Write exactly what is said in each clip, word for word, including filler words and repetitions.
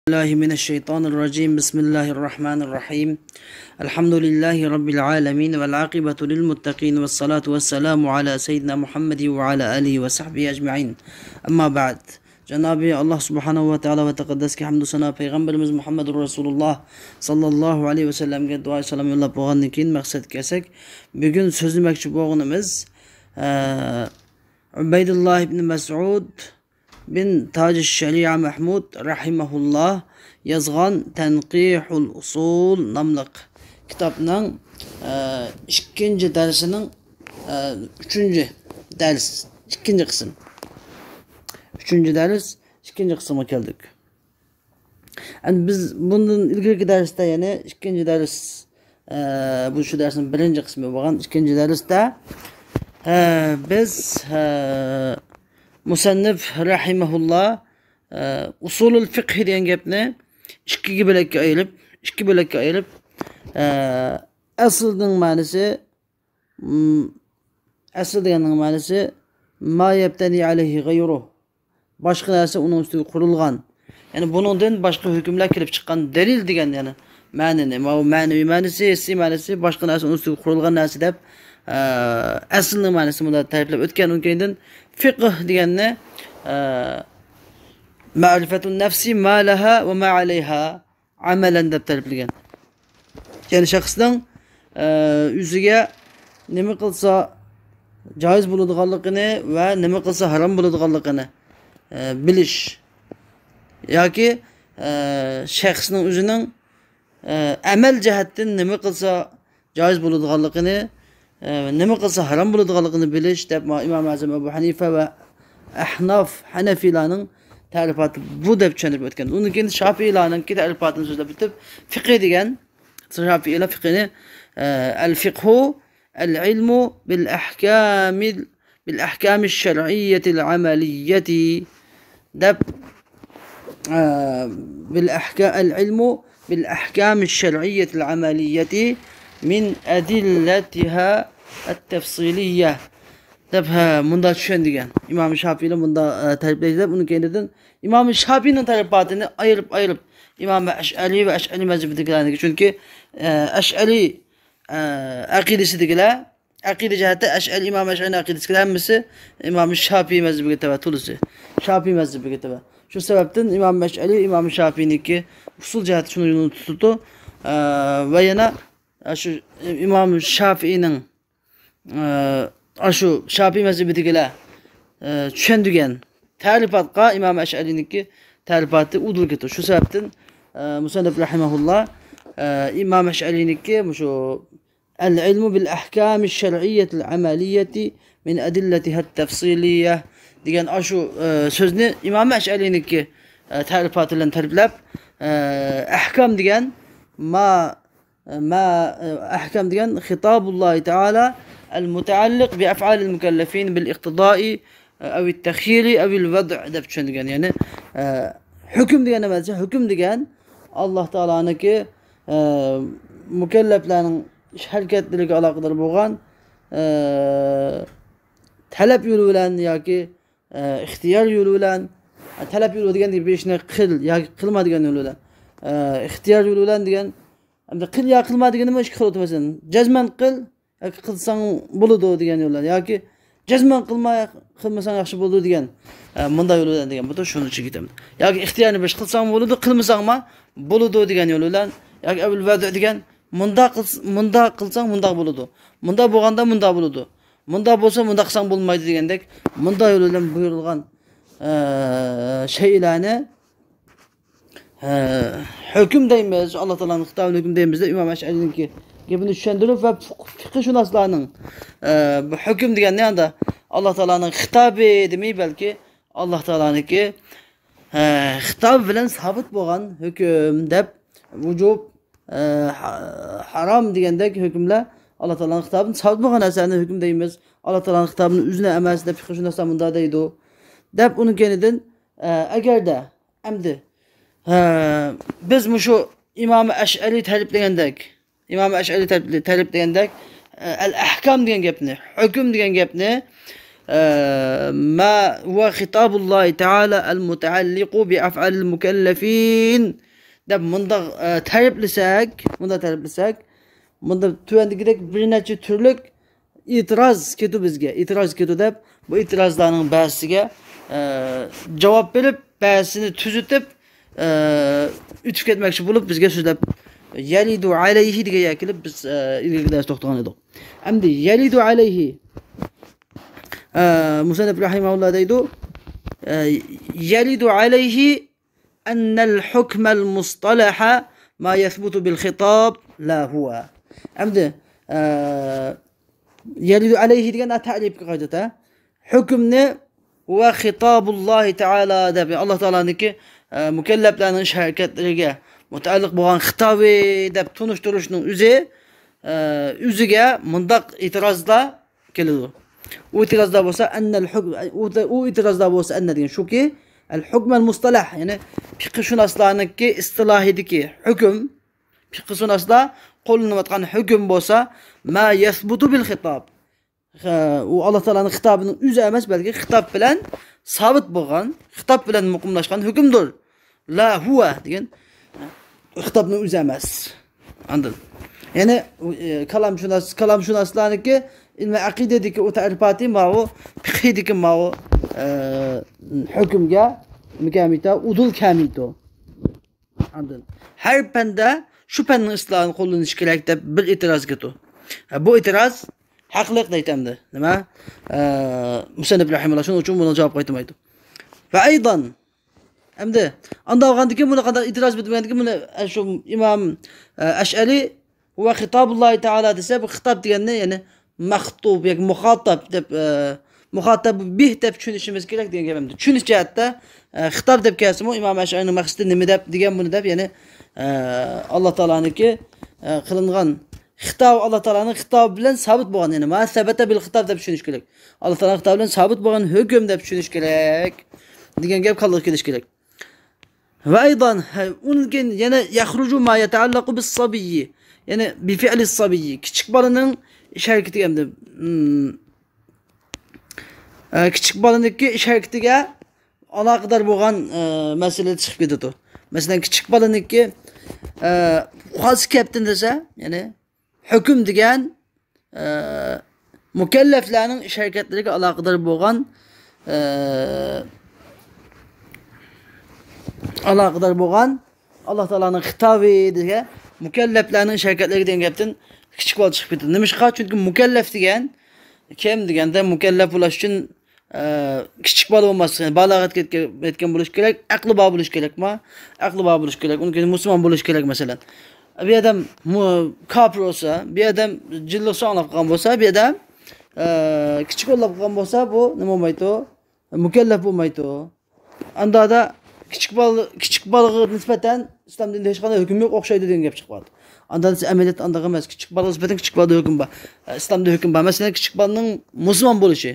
بالله من الشيطان الرجيم. بسم الله الرحمن الرحيم. الحمد لله رب العالمين، والعاقبة للمتقين، والصلاة والسلام على سيدنا محمد وعلى آله وصحبه أجمعين. أما بعد. جانابى الله سبحانه وتعالى ۋە تەقەددەسكە ھەمدۇ سانا، پەيغەمبىرىمىز مۇھەممەدۇر رەسۇلۇللا ساللاللاھۇ ئەلەيھى ۋەسەللەمگە دۇئا سالام يوللاپ بولغاندىن كېيىن مەقسەتكە كەلسەك، بۈگۈن سۆزلىمەكچى بولغىنىمىز، ئە، ئۇبەيدۇللا ئىبنى مەسئۇد بىن تاج شەرىئە مەھمۇد رەھىمەھۇللا يازغان تەنقىھۇل ئۇسۇل ناملىق كىتابنىڭ، ئە، ئىككىنچى دەرسىنىڭ، ئە، ئۈچىنچى دەرس، ئىككىنچى قىسىم. ئۈچىنچى دەرس، ئىككىنچى قىسىمغا كەلدۇق. ئەمدى بىز بۇندىن ئىلگىرىكى دەرستە، يەنى ئىككىنچى دەرس، ئە، بۇ شۇ دەرسنىڭ بىرىنچى قىسمى بولغان ئىككىنچى دەرستە، ئە، بىز، ئە، مۇسەننىپ رەھىمەھۇللا، ئە، ئۇسۇلۇل فىقھ دېگەن گەپنى ئىككىگە بۆلەككە ئايرىپ، ئىككى بۆلەككە ئايرىپ، ئە، ئەسلىنىڭ مەنىسى، م، ئەسلى دېگەننىڭ مەنىسى ما يەبتەنى ئەلەيھى غەيرۇھ، باشقا نەرسە ئۇنىڭ ئۈستىگە قۇرۇلغان، يەنى بۇنىڭدىن باشقا ھۆكۈملەر كېلىپ چىققان دەلىل دېگەن، يەنى مەنىنى، ماۋۇ مەنىۋى مەنىسى، ھېسسىي مەنىسى، باشقا نەرسە ئۇنىڭ ئۈستىگە قۇرۇلغان نەرسە دەپ، ئە، ئەسلىنىڭ مەنىسى مۇنداق تەرىپلەپ ئۆتكەن. ئۇنىڭ كەينىدىن فىقھ دېگەننى، ئە، مەرىفەتۇن نەفسى ما لەھا ۋە ما ئەلەيھا ئەمەلەن دەپ تەرىپلىگەن. يەنى شەخسنىڭ، ئە، ئۆزىگە نېمە قىلسا جائىز بولىدىغانلىقىنى ۋە نېمە قىلسا ھارام بولىدىغانلىقىنى، ئە، بىلىش ياكى، ئە، شەخسنىڭ ئۆزىنىڭ، ئە، ئەمەل جەھەتتىن نېمە قىلسا جائىز بولىدىغانلىقىنى، ئە، نېمە قىلسا ھارام بولىدىغانلىقىنى بىلىش دەپ، ما-، ئىمام ئەزەم ئەبۇ ھەنىفە ۋە ئەھناف، ھەنەفىيلارنىڭ تەرىپاتى بۇ دەپ چۈشەندۈرۈپ ئۆتكەن. ئۇندىن كېيىن شافىئىيلارنىڭكى تەرىپاتىنى سۆزلەپ ئۆتۈپ، فىقھى دېگەن، شافىئىيلار فىقھىنى، ئە، ئەل فىقھۇ ئەل ئىلمۇ بىل ئەھكامىل، بىل ئەھكامى شەرئىييەتىل ئەمەلىييەتى دەپ، ئە، بىل ئەھكا-، ئەل ئىلمۇ بىل ئەھكامى شەرئىييەتىل ئەمەلىييەتى مىن ئەدىللەتىھا ئەت تەفسىلىييە دەپ، ھە، مۇنداق چۈشەن دېگەن. ئىمام شافىئىنى مۇنداق، ئە، تەرىپلەيدۇ دەپ، ئۇنىڭ كەينىدىن ئىمام شافىئىنىڭ تەرىپاتىنى ئايرىپ، ئايرىپ، ئىمام ئەشئەرى ۋە ئەشئەرى مەزھىپىدىكىلەرنىڭكى، چۈنكى، ئە، ئەشئەرى، ئە، ئەقىدىسىدىكىلەر ئەقىدە جەھەتتە ئەشئەرى، ئىمام ئەشئەرىنىڭ ئەقىدىسىدىكىلەر ھەممىسى ئىمام شافىئىي مەزھىپىگە تەۋە، تولىسى شافىئىي مەزھىپىگە تەۋە. شۇ سەۋەبتىن ئىمام ئەشئەرى، ئىمام شافىئىينىڭكى ئۇسۇل جەھەتتە شۇنى يولىنى تۇتىدۇ. ئە، ۋە يەنە شۇ ئىمام شافىئىينىڭ، ئە، ئاشۇ شافىئىي مەزھىپىدىكىلەر، ئە، چۈشەندۈرگەن تەرىپاتقا ئىمام ئەشئەرىنىڭكى تەرىپاتى ئۇدۇل كېتىدۇ. شۇ سەۋەبتىن، ئە، مۇسەننىپ رەھىمەھۇللا، ئە، ئىمام ئەشئەرىنىڭكى مۇشۇ ئەل ئىلمۇ بىل ئەھكامى شەرئىييەتىل ئەمەلىييەتى مىن ئەدىللەتىھەت تەفسىلىييە دېگەن ئاشۇ، ئە، سۆزنى ئىمام ئەشئەرىنىڭكى، ئە، تەرىپاتى بىلەن تەرىپلەپ، ئە، ئەھكام دېگەن ما، ما، ئە، ئەھكام دېگەن خىتابۇللاھى تەئالا ئەل مۇتەئەللىق بى ئەفئالىل مۇكەللەفىن بىل ئىقتىدائى ئەۋىت تەخيىرى ئەۋىل ۋەدئ دەپ چۈشەندۈرگەن. يەنى، ئە، ھۆكۈم دېگەن نېمە دېسە، ھۆكۈم دېگەن ئاللاھ تائالانىڭكى، ئە، مۇكەللەپلەرنىڭ ئىش ھەرىكەتلىرىگە ئالاقىدار بولغان، ئە، تەلەپ يولى بىلەن ياكى، ئە، ئىختىيار يولى بىلەن، ئە، تەلەپ يولى دېگەن بىر ئىشنى قىل ياكى قىلما دېگەن يولى بىلەن، ئە، ئىختىيار يولى بىلەن دېگەن، ئەمدى قىل يا قىلما دېگىنىمۇ ئىككى خىل بولىدۇ. مەسىلەن، جەزمەن قىل، ياكى قىلساڭ بولىدۇ دېگەن يوللار، ياكى جەزمەن قىلما، قىلمىساڭ ياخشى بولىدۇ دېگەن، ئە، مۇنداق يول بىلەن دېگەن بولىدۇ، شۇنىڭ ئۈچۈن كېتەمدۇ. ياكى ئىختىيارنى بىر قىلساڭ بولىدۇ، قىلمىساڭما بولىدۇ دېگەن يول بىلەن، ياكى ئەۋل ۋەدۇ دېگەن، مۇنداق قىلس-، مۇنداق قىلساڭ مۇنداق بولىدۇ، مۇنداق بولغاندا مۇنداق بولىدۇ، مۇنداق بولسا مۇنداق قىلساڭ بولمايدۇ دېگەندەك، مۇنداق يول بىلەن بۇيرۇلغان، ئە، شەيئىلەرنى ھە، ھۆكۈم دەيمىز، ئاللا تائالانىڭ خىتابىنى ھۆكۈم دەيمىز دەپ ئىمام ئەشئەرىنىڭكى گېپىنى چۈشەندۈرۈپ ۋە فىق-، فىقىھشۇناسلارنىڭ، ئە، بۇ ھۆكۈم دېگەننى ئاندا ئاللا تائالانىڭ خىتابى دېمەي، بەلكى ئاللا تائالانىڭكى، ئە، خىتابى بىلەن سابىت بولغان ھۆكۈم دەپ، ۋۇجۇب، ئە، ھا-، ھارام دېگەندەك ھۆكۈملەر ئاللا تائالانىڭ خىتابىدىن سابىت بولغان نەرسىلەرنى ھۆكۈم دەيمىز. ئاللا تائالانىڭ خىتابىنىڭ ئۆزىنى ئەمەس دەپ فىقىھشۇناسلار مۇنداق دەيدۇ، دەپ ئۇنىڭ كەينىدىن، ئە، ئەگەردە ئەمدى، ھە، بىز مۇشۇ ئىمام ئەشئەرى تەرىپلىگەندەك، ئىمام ئەشئەرى تەرىپ-، تەرىپلىگەندەك، ئە، ئەل ئەھكام دېگەن گەپنى، ھۆكۈم دېگەن گەپنى، ئە، ما ۋە خىتابۇللاھى تەئالە ئەل مۇتەئەللىقۇ بى ئەفئالىل مۇكەللەفىن دەپ مۇنداق، ئە، تەرىپلىسەك، مۇنداق تەرىپلىسەك، مۇندا تۆۋەندىكىدەك بىر نەچچە تۈرلۈك ئېتىراز كېتىدۇ بىزگە، ئېتىراز كېتىدۇ دەپ، بۇ ئېتىرازلارنىڭ بەزىسىگە، ئە، جاۋاب بېرىپ، بەزىسىنى تۈزىتىپ، ئە، ئۆتۈپ كەتمەكچى بولۇپ، بىزگە سۆزلەپ، يەلىدۇ ئەلەيھى دېگەن يەرگە كېلىپ، بىز، ئە، ئىلگىرىكى دەرستە توختىغان ئىدۇق. ئەمدى يەلىدۇ ئەلەيھى، ئە، مۇسەننىپ رەھىمەھۇللا دەيدۇ، ئە، يەلىدۇ ئەلەيھى ئەننەل ھۇكمەل مۇستەلەھە ما يەسبۇتۇ بىل خىتاب لا ھۇۋە. ئەمدى، ئە، يەلىدۇ ئەلەيھى دېگەن تەرىپكە قايتىدۇ. ھۆكۈمنى ۋە خىتابۇللاھى تەئالە دەپ، ئاللا تائالانىڭكى، ئە، مۇكەللەپلەرنىڭ ئىش ھەرىكەتلىرىگە مۇتەئەللىق بولغان خىتابى دەپ تونۇشتۇرۇشنىڭ ئۆزى، ئە، ئۆزىگە مۇنداق ئېتىرازلار كېلىدۇ. ئۇ ئېتىرازلار بولسا، ئەننەل ھۆكم، ئۇ، ئۇ ئېتىرازلار بولسا، ئەننە دېگەن شۇكى، ئەل ھۆكمەل مۇستەلەھ، يەنى پىقىھشۇناسلارنىڭكى ئىستىلاھىدىكى ھۆكۈم، پىقىھشۇناسلار قوللىنىۋاتقان ھۆكۈم بولسا، ما يەسبۇتۇ بىل خىتاب. ئۇ ئاللا تائالانىڭ خىتابىنىڭ ئۆزى ئەمەس، بەلكى خىتاب بىلەن سابىت بولغان، خىتاب بىلەن مۇقىملاشقان ھۆكۈمدۇر. لا ھۇۋە دېگەن خىتابنىڭ ئۆزى ئەمەس. ئاندىن، يەنى، ئۇ، ئە، كالامشۇناس، كالامشۇناسلارنىڭكى ئىلمى ئەقىدىدىكى ئۇ تەرىپاتى ماۋۇ، پىقھىدىكى ماۋۇ، ئە، ھۆكۈمگە مۇكەمىتە ئۇدۇل كەمىتۇ. ئاندىن، ھەر پەندە شۇ پەننىڭ ئىستىلاھىنى قوللىنىش كېرەك دەپ بىر ئېتىراز كېتىدۇ. ھە، بۇ ئېتىراز ھەقلىق دەيتتى ئەمدى. نېمە؟ ئە، مۇسەننىپ رەھىمەھۇللا شۇنىڭ ئۈچۈن بۇنىڭغا جاۋاب قايتۇرمايدۇ. ۋە ئەيضان، ئەمدى، ئانداق بولغاندىكىن بۇنى قانداق ئېتىراز بىلدۈرگەندىكىن بۇنى، ئە، شۇ ئىمام، ئە، ئەشئەرى ۋە خىتابۇللاھى تائالا دېسە، بۇ خىتاب دېگەننى، يەنى مەختۇب ياكى مۇخاتاب دەپ، ئە، مۇخاتەب بىھ دەپ چۈشىنىشىمىز كېرەك دېگەن گەپ ئەمدى. چۈشىنىش جەھەتتە، ئە، خىتاب دەپ كەلسىمۇ، ئىمام ئەشئەرىنىڭ مەقسىتى نېمە دەپ دېگەن بۇنى دەپ، يەنى، ئە، ئاللا تائالانىڭكى، ئە، قىلىنغان خىتاب، ئاللا تائالانىڭ خىتابى بىلەن سابىت بولغان، يەنى ما سەبەتە بىل خىتاب دەپ چۈشىنىش كېرەك. ئاللا تائالانىڭ خىتابى بىلەن سابىت بولغان ھۆكۈم دەپ چۈشىنىش كېرەك دېگەن گەپ كاللىغا كېلىشى كېرەك. ۋە ئەيضان، ھە، ئۇندىن كېيىن يەنە يەخرۇجۇ ما يەتەئەللەقۇ بىس سابىيي، يەنى بىفىئلىس سابىيي، كىچىك بالىنىڭ ئىش ھەرىكىتىگە ئەمدى، مم، ئە، كىچىك بالىنىڭكى ئىش ھەرىكىتىگە ئالاقىدار بولغان، ئە، مەسىلە چىقىپ كېتىدۇ. مەسىلەن، كىچىك بالىنىڭكى، ئە، قايسى كەپتىن دېسە، يەنى ھۆكۈم دېگەن، ئە، مۇكەللەپلەرنىڭ ئىش ھەرىكەتلىرىگە ئالاقىدار بولغان، ئە، ئالاقىدار بولغان ئاللا تائالانىڭ خىتابى دېگەن مۇكەللەپلەرنىڭ ئىش ھەرىكەتلىرىگە دېگەن گەپتىن كىچىك بالا چىقىپ كېتىدۇ. نېمىشقا؟ چۈنكى مۇكەللەپ دېگەن كىم دېگەندە، مۇكەللەپ بولۇش ئۈچۈن ئە، كىچىك بالا بولماسلىق، يەنى بالاغەتكە يەتكەن، يەتكەن بولۇش كېرەك، ئەقلى بار بولۇش كېرەكما؟ ئەقلى بار بولۇش كېرەك، ئۇنىڭ كېيىن مۇسۇلمان بولۇش كېرەك، مەسىلەن. بىر ئادەم مۇ-، كاپىر بولسا، بىر ئادەم جىنلىق سۆز ئاڭلاپ قالغان بولسا، بىر ئادەم، ئە، كىچىك ئويلاپ قالغان بولسا، بۇ نېمە بولمايدۇ؟ مۇكەللەپ بولمايدۇ. ئاندادا كىچىك بالا، كىچىك بالىغا نىسبەتەن ئىسلام دىنىدا ھېچقانداق ھۆكۈم يوق، ئوخشايدۇ دېگەن گەپ چىقىپ قالىدۇ. ئاندىن ئەمەلىيەتتە ئانداق ئەمەس، كىچىك بالىغا نىسبەتەن كىچىك بالىدا ھۆكۈم بار. ئە، ئىسلامدا ھۆكۈم بار. مەسىلەن، كىچىك بالىنىڭ مۇسۇلمان بولۇشى.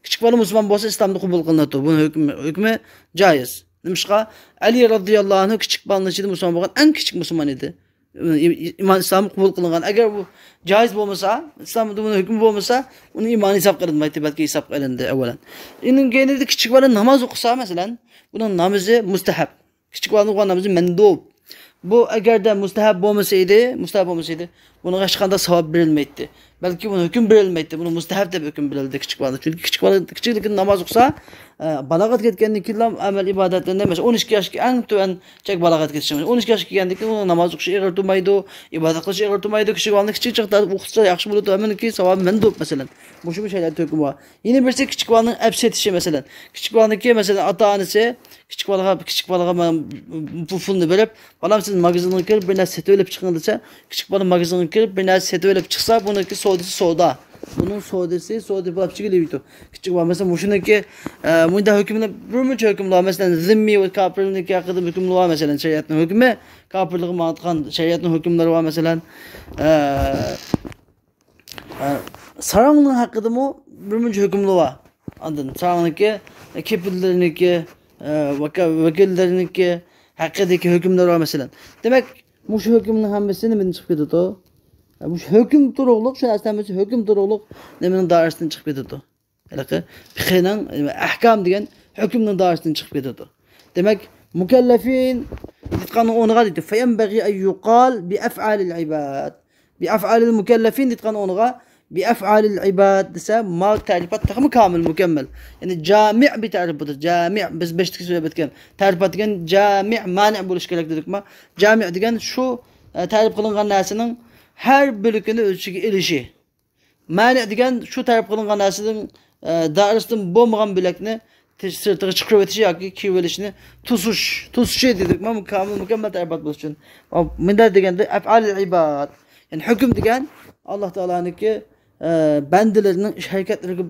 كىچىك بالا مۇسۇلمان بولسا، ئىسلامدا قوبۇل قىلىنىدۇ. بۇنىڭ ھۆكمى، ھۆكمى جايىز. نېمىشقا؟ ئەلى رەزىياللاھۇ ئەنھۇ كىچىك بالىنىڭ ئىچىدە مۇسۇلمان بولغان ئەڭ كىچىك مۇسۇلمان ئىدى. ئىمان ئىسلامى قوبۇل قىلىنغان. ئەگەر بۇ جايىز بولمىسا، ئىسلامدا بۇنىڭ ھۆكمى بولمىسا، ئۇنىڭ ئىمانى ھېسابقا ئېلىنمايتتى، بەلكى ھېسابقا ئېلىندى ئەۋۋەلەن. ئۇنىڭ كەينىدە كىچىك بالا ناماز ئوقۇسا، مەسىلەن، بۇنىڭ نامىزى مۇستەھەب. كىچىك بالىنىڭ ئوقۇغان نامىزى مەندۇب. بۇ ئەگەردە مۇستەھەب بولمىسا ئىدى، مۇستەھەب بولمىسا ئىدى، بۇنىڭغا ھېچقانداق ساۋاب بېرىلمەيتتى. بەلكى بۇنىڭ ھۆكمى بېرىلمەيتتى. بۇنى مۇستەھەب دەپ ھۆكۈم بېرىلدى كىچىك بالىغا. چۈنكى كىچىك بالا كىچىكلىكىدە ناماز ئوقۇسا، ئە، بالاغەتكە يەتكەندىن كېيىنلا ئەمەل ئىبادەتلىرىنى، مەسىلەن، ئون ئىككى ياشقا ئەڭ تۆۋەن چەك بالاغەتكە يېتىش. ئون ئىككى ياشقا كەلگەندىن كېيىن ئۇنىڭ ناماز ئوقۇشى ئېغىر تۇرمايدۇ، ئىبادەت قىلىشى ئېغىر تۇرمايدۇ. كىچىك بالىنى كىچىك چاغدا ئوقۇتسا ياخشى بولىدۇ. ھەممىنىڭكى ساۋابى مەندۇب، مەسىلەن. مۇشۇمۇ شەرىئەتتە ھۆكمى بار. يەنە بىرسى كىچىك بالىنىڭ ئەپ سېتىشى، مەسىلەن. كىچىك بالىنىڭكى، مەسىلەن، ئاتا-ئانىسى كىچىك بالىغا، كىچىك بالىغا مانا بۇ پۇلنى بېرىپ، «بالام، سىز ماگىزىنغا كىرىپ بىر نەرسە سېتىۋېلىپ چىقىڭ» دېسە، كىچىك بالا ماگىزىنغا كىرىپ بىر نەرسە سېتىۋېلىپ چىقسا، بۇنىڭكى سودىسى سودا. بۇنىڭ سودىسى سودا بولۇپ چىقىۋېرىدۇ. كىچىك بالا، مەسىلەن، مۇشۇنىڭكى، ئە، مۇنداق ھۆكۈملەر، بىر مۇنچە ھۆكۈملەر بار، مەسىلەن، زىممىي ۋە كاپىرنىڭكى ھەققىدە ھۆكۈملەر بار، مەسىلەن، شەرىئەتنىڭ ھۆكمى، كاپىرلىققا ماڭىدىغان شەرىئەتنىڭ ھۆكۈملىرى بار، مەسىلەن، ئە، ئە، ساراڭنىڭ ھەققىدىمۇ بىر مۇنچە ھۆكۈملىرى بار. ئاندىن ساراڭنىڭكى، كېپىللىرىنىڭكى، ئە، ۋەكە-، ۋەكىللىرىنىڭكى ھەققىدىكى ھۆكۈملەر بار، مەسىلەن. دېمەك، مۇشۇ ھۆكۈمنىڭ ھەممىسى نېمىدىن چىقىپ كېتىدۇ؟ ئە، مۇشۇ ھۆكۈم تۇرۇقلۇق، شۇ نەرسە ھەممىسى ھۆكۈم تۇرۇقلۇق نېمىنىڭ دائىرىسىدىن چىقىپ كېتىدۇ؟ ھېلىقى فىقھنىڭ، ئەھكام دېگەن ھۆكۈمنىڭ دائىرىسىدىن چىقىپ كېتىدۇ. دېمەك، مۇكەللەفىن دېيىتقاننىڭ ئورنىغا دېدى، فينبغي أن يقال بأفعال العباد. بأفعال المكلفين دېيىتقان ئورنىغا بأفعال العباد دېسە، ما تەرىپات تېخىمۇ كامىل، مۇكەممەل. يەنى جامىئ بىر تەرىپ بۇدۇر. جامىئ، بىز بېشىدىكى سۆزلەپ ئۆتكەن تەرىپات دېگەن جامىئ، مانىئ بولۇشى كېرەك دېدۇقما؟ جامىئ دېگەن شۇ، ئە، تەرىپ قىلىنغان نەرسىنىڭ ھەر بۆلىكىنى ئۆز ئىچىگە ئېلىشى. مانىئ دېگەن شۇ تەرىپ قىلىنغان نەرسىنىڭ، ئە، دائىرىسىدىن بولمىغان بۆلەكنى تىش-، سىرتىغا چىقىرىۋېتىشى ياكى كىيىۋېلىشىنى توسۇش، توسۇشى دېدۇق. مانا بۇ كامىل، مۇكەممەل تەرىپات بولۇش ئۈچۈن. مۇنداق دېگەندە، ئەفئالىل ئىباد. يەنى ھۆكۈم دېگەن ئاللا تائالانىڭكى، ئە، بەندىلىرىنىڭ ئىش ھەرىكەتلىرىگە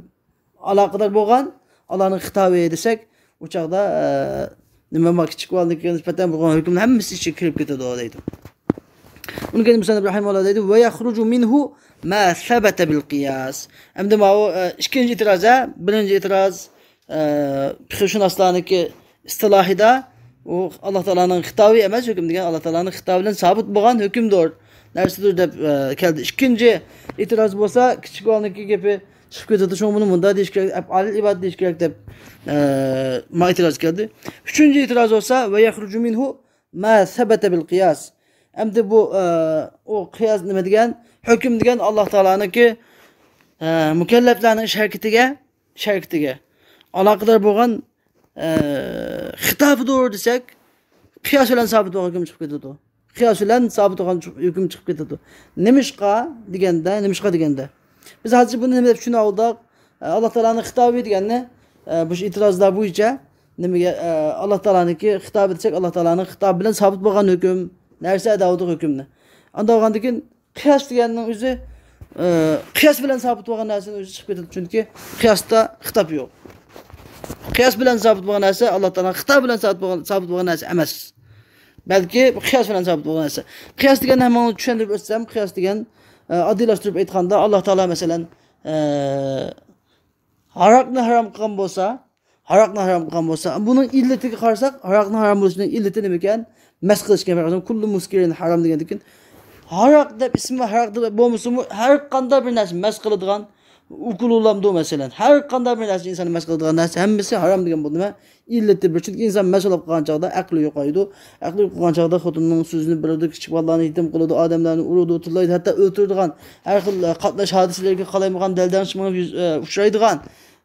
ئالاقىدار بولغان، ئاللانىڭ خىتابى دېسەك، ئۇ چاغدا، ئە، نېمە، ما كىچىك بالىنىڭكىگە نىسبەتەن بولغان ھۆكۈملەر ھەممىسى ئىچىگە كىرىپ كېتىدۇ دەيدۇ. ئۇنىڭ كېيىن مۇسەننىپ رەھىمەھۇللا دەيدۇ، ويخرج منه ما ثبت بالقياس. ئەمدى ماۋۇ، ئە، ئىككىنچى ئېتىراز، ھە؟ بىرىنچى ئېتىراز، ئە، پىقىھشۇناسلارنىڭكى ئىستىلاھىدا ئۇ ئاللا تائالانىڭ خىتابى ئەمەس، ھۆكۈم دېگەن ئاللا تائالانىڭ خىتابى بىلەن سابىت بولغان ھۆكۈمدۇر، نەرسىدۇر دەپ، ئە، كەلدى. ئىككىنچى ئېتىراز بولسا كىچىك بالىنىڭكى گېپى چىقىپ كېتىدۇ. شۇڭا بۇنى مۇنداق دېيىش كېرەك، ئەپئالىل ئىباد دېيىش كېرەك دەپ، ئە، ما ئېتىراز كەلدى. ئۈچىنچى ئېتىراز بولسا، ويخرج منه ما ثبت بالقياس. ئەمدى بۇ، ئە، ئۇ قىياس نېمە دېگەن؟ ھۆكۈم دېگەن ئاللا تائالانىڭكى، ئە، مۇكەللەپلەرنىڭ ئىش ھەرىكىتىگە، ئىش ھەرىكىتىگە ئالاقىدار بولغان، ئە، خىتابىدۇر دېسەك، قىياس بىلەن سابىت بولغان ھۆكۈم چىقىپ كېتىدۇ. قىياس بىلەن سابىت بولغان چىق-، ھۆكۈم چىقىپ كېتىدۇ. نېمىشقا دېگەندە، نېمىشقا دېگەندە، بىز ھازىر بۇنى نېمە دەپ چۈشىنىۋالدۇق؟ ئە، ئاللا تائالانىڭ خىتابى دېگەننى، ئە، بۇ ئېتىرازلار بويىچە نېمىگە، ئە، ئاللا تائالانىڭكى خىتابى دېسەك، ئاللا تائالانىڭ خىتابى بىلەن سابىت بولغان ھۆكۈم نەرسە دەۋاتىدۇ ھۆكۈمنى. ئانداق بولغاندىن كېيىن قىياس دېگەننىڭ ئۆزى، ئە، قىياس بىلەن سابىت بولغان نەرسىنىڭ ئۆزى چىقىپ كېتىدۇ. چۈنكى قىياستا خىتاب يوق. قىياس بىلەن سابىت بولغان نەرسە ئاللا تائالانىڭ خىتابى بىلەن سابىت بولغان، سابىت بولغان نەرسە ئەمەس. بەلكى قىياس بىلەن سابىت بولغان نەرسە. قىياس دېگەننى ھەممىڭلارغا چۈشەندۈرۈپ ئۆتسەم، قىياس دېگەن، ئە، ئاددىيلاشتۇرۇپ ئېيتقاندا، ئاللا تائالا، مەسىلەن، ئە، ھاراقنى ھارام قىلغان بولسا، ھاراقنى ھارام قىلغان بولسا، بۇنىڭ ئىللىتىگە قارىساق، ھاراقنىڭ ھارام بولۇشىنىڭ ئىللىتى نېمىكەن؟ مەس قىلىشكەن. كۇللۇ مۇسكىرىن ھارام دېگەندىكىن، ھاراق دەپ ئىسمى ھاراق دەپ بولمىسىمۇ، ھەر قانداق بىر نەرسە مەس قىلىدىغان، ئۇكۇلۇلامدۇ مەسىلەن، ھەر قانداق بىر نەرسە ئىنساننى مەس قىلىدىغان نەرسە ھەممىسى ھارام دېگەن بۇ نېمە؟ ئىللىتى بىر. چۈنكى ئىنسان مەس بولۇپ قالغان چاغدا ئەقلى يوقايدۇ. ئەقلى يوقاپ قالغان چاغدا خوتۇنىنىڭ سۆزىنى بىلىدۇ، كىچىك بالىلارنى يېتىم قىلىدۇ، ئادەملەرنى ئۇرىدۇ، تىللايدۇ، ھەتتا ئۆلتۈرىدىغان، ھەر خىل، ئە، قاتناش ھادىسىلىرىگە قالايمىغان دەلدەڭشىمىغا يۈز-، ئە، ئۇچرايدىغان،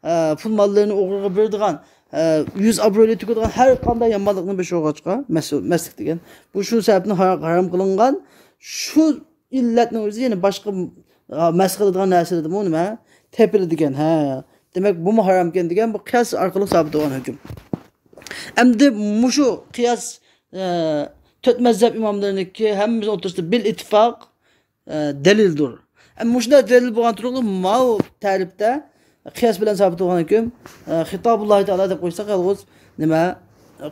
ئە، پۇل ماللىرىنى ئوغرىغا بېرىدىغان، ئە، يۈز ئابرۇيىنى تۆكىدىغان ھەر قانداق يامانلىقنى بېشىغا ئالغاچقا، مەس-، مەسلىك دېگەن. بۇ شۇ سەۋەبتىن ھار-، ھارام قىلىنغان. شۇ ئىللەتنىڭ ئۆزى يەنە باشقا، ئە، مەس قىلىدىغان نەرسىلەردىمۇ نېمە؟ تېپىلىدىكەن. ھە. دېمەك، بۇمۇ ھارامكەن دېگەن، بۇ قىياس ئارقىلىق سابىت بولغان ھۆكۈم. ئەمدى مۇشۇ قىياس، ئە، تۆت مەزھەپ ئىماملىرىنىڭكى ھەممىسى ئوتتۇرىسىدا بىل ئىتتىپاق، ئە، دەلىلدۇر. ئەمما مۇشۇنداق دەلىل بولغان تۇرۇقلۇق ماۋۇ تەرىپتە قىياس بىلەن سابىت بولغان ھۆكۈم، ئە، خىتابۇللاھى تائالا دەپ قويساق يالغۇز نېمە،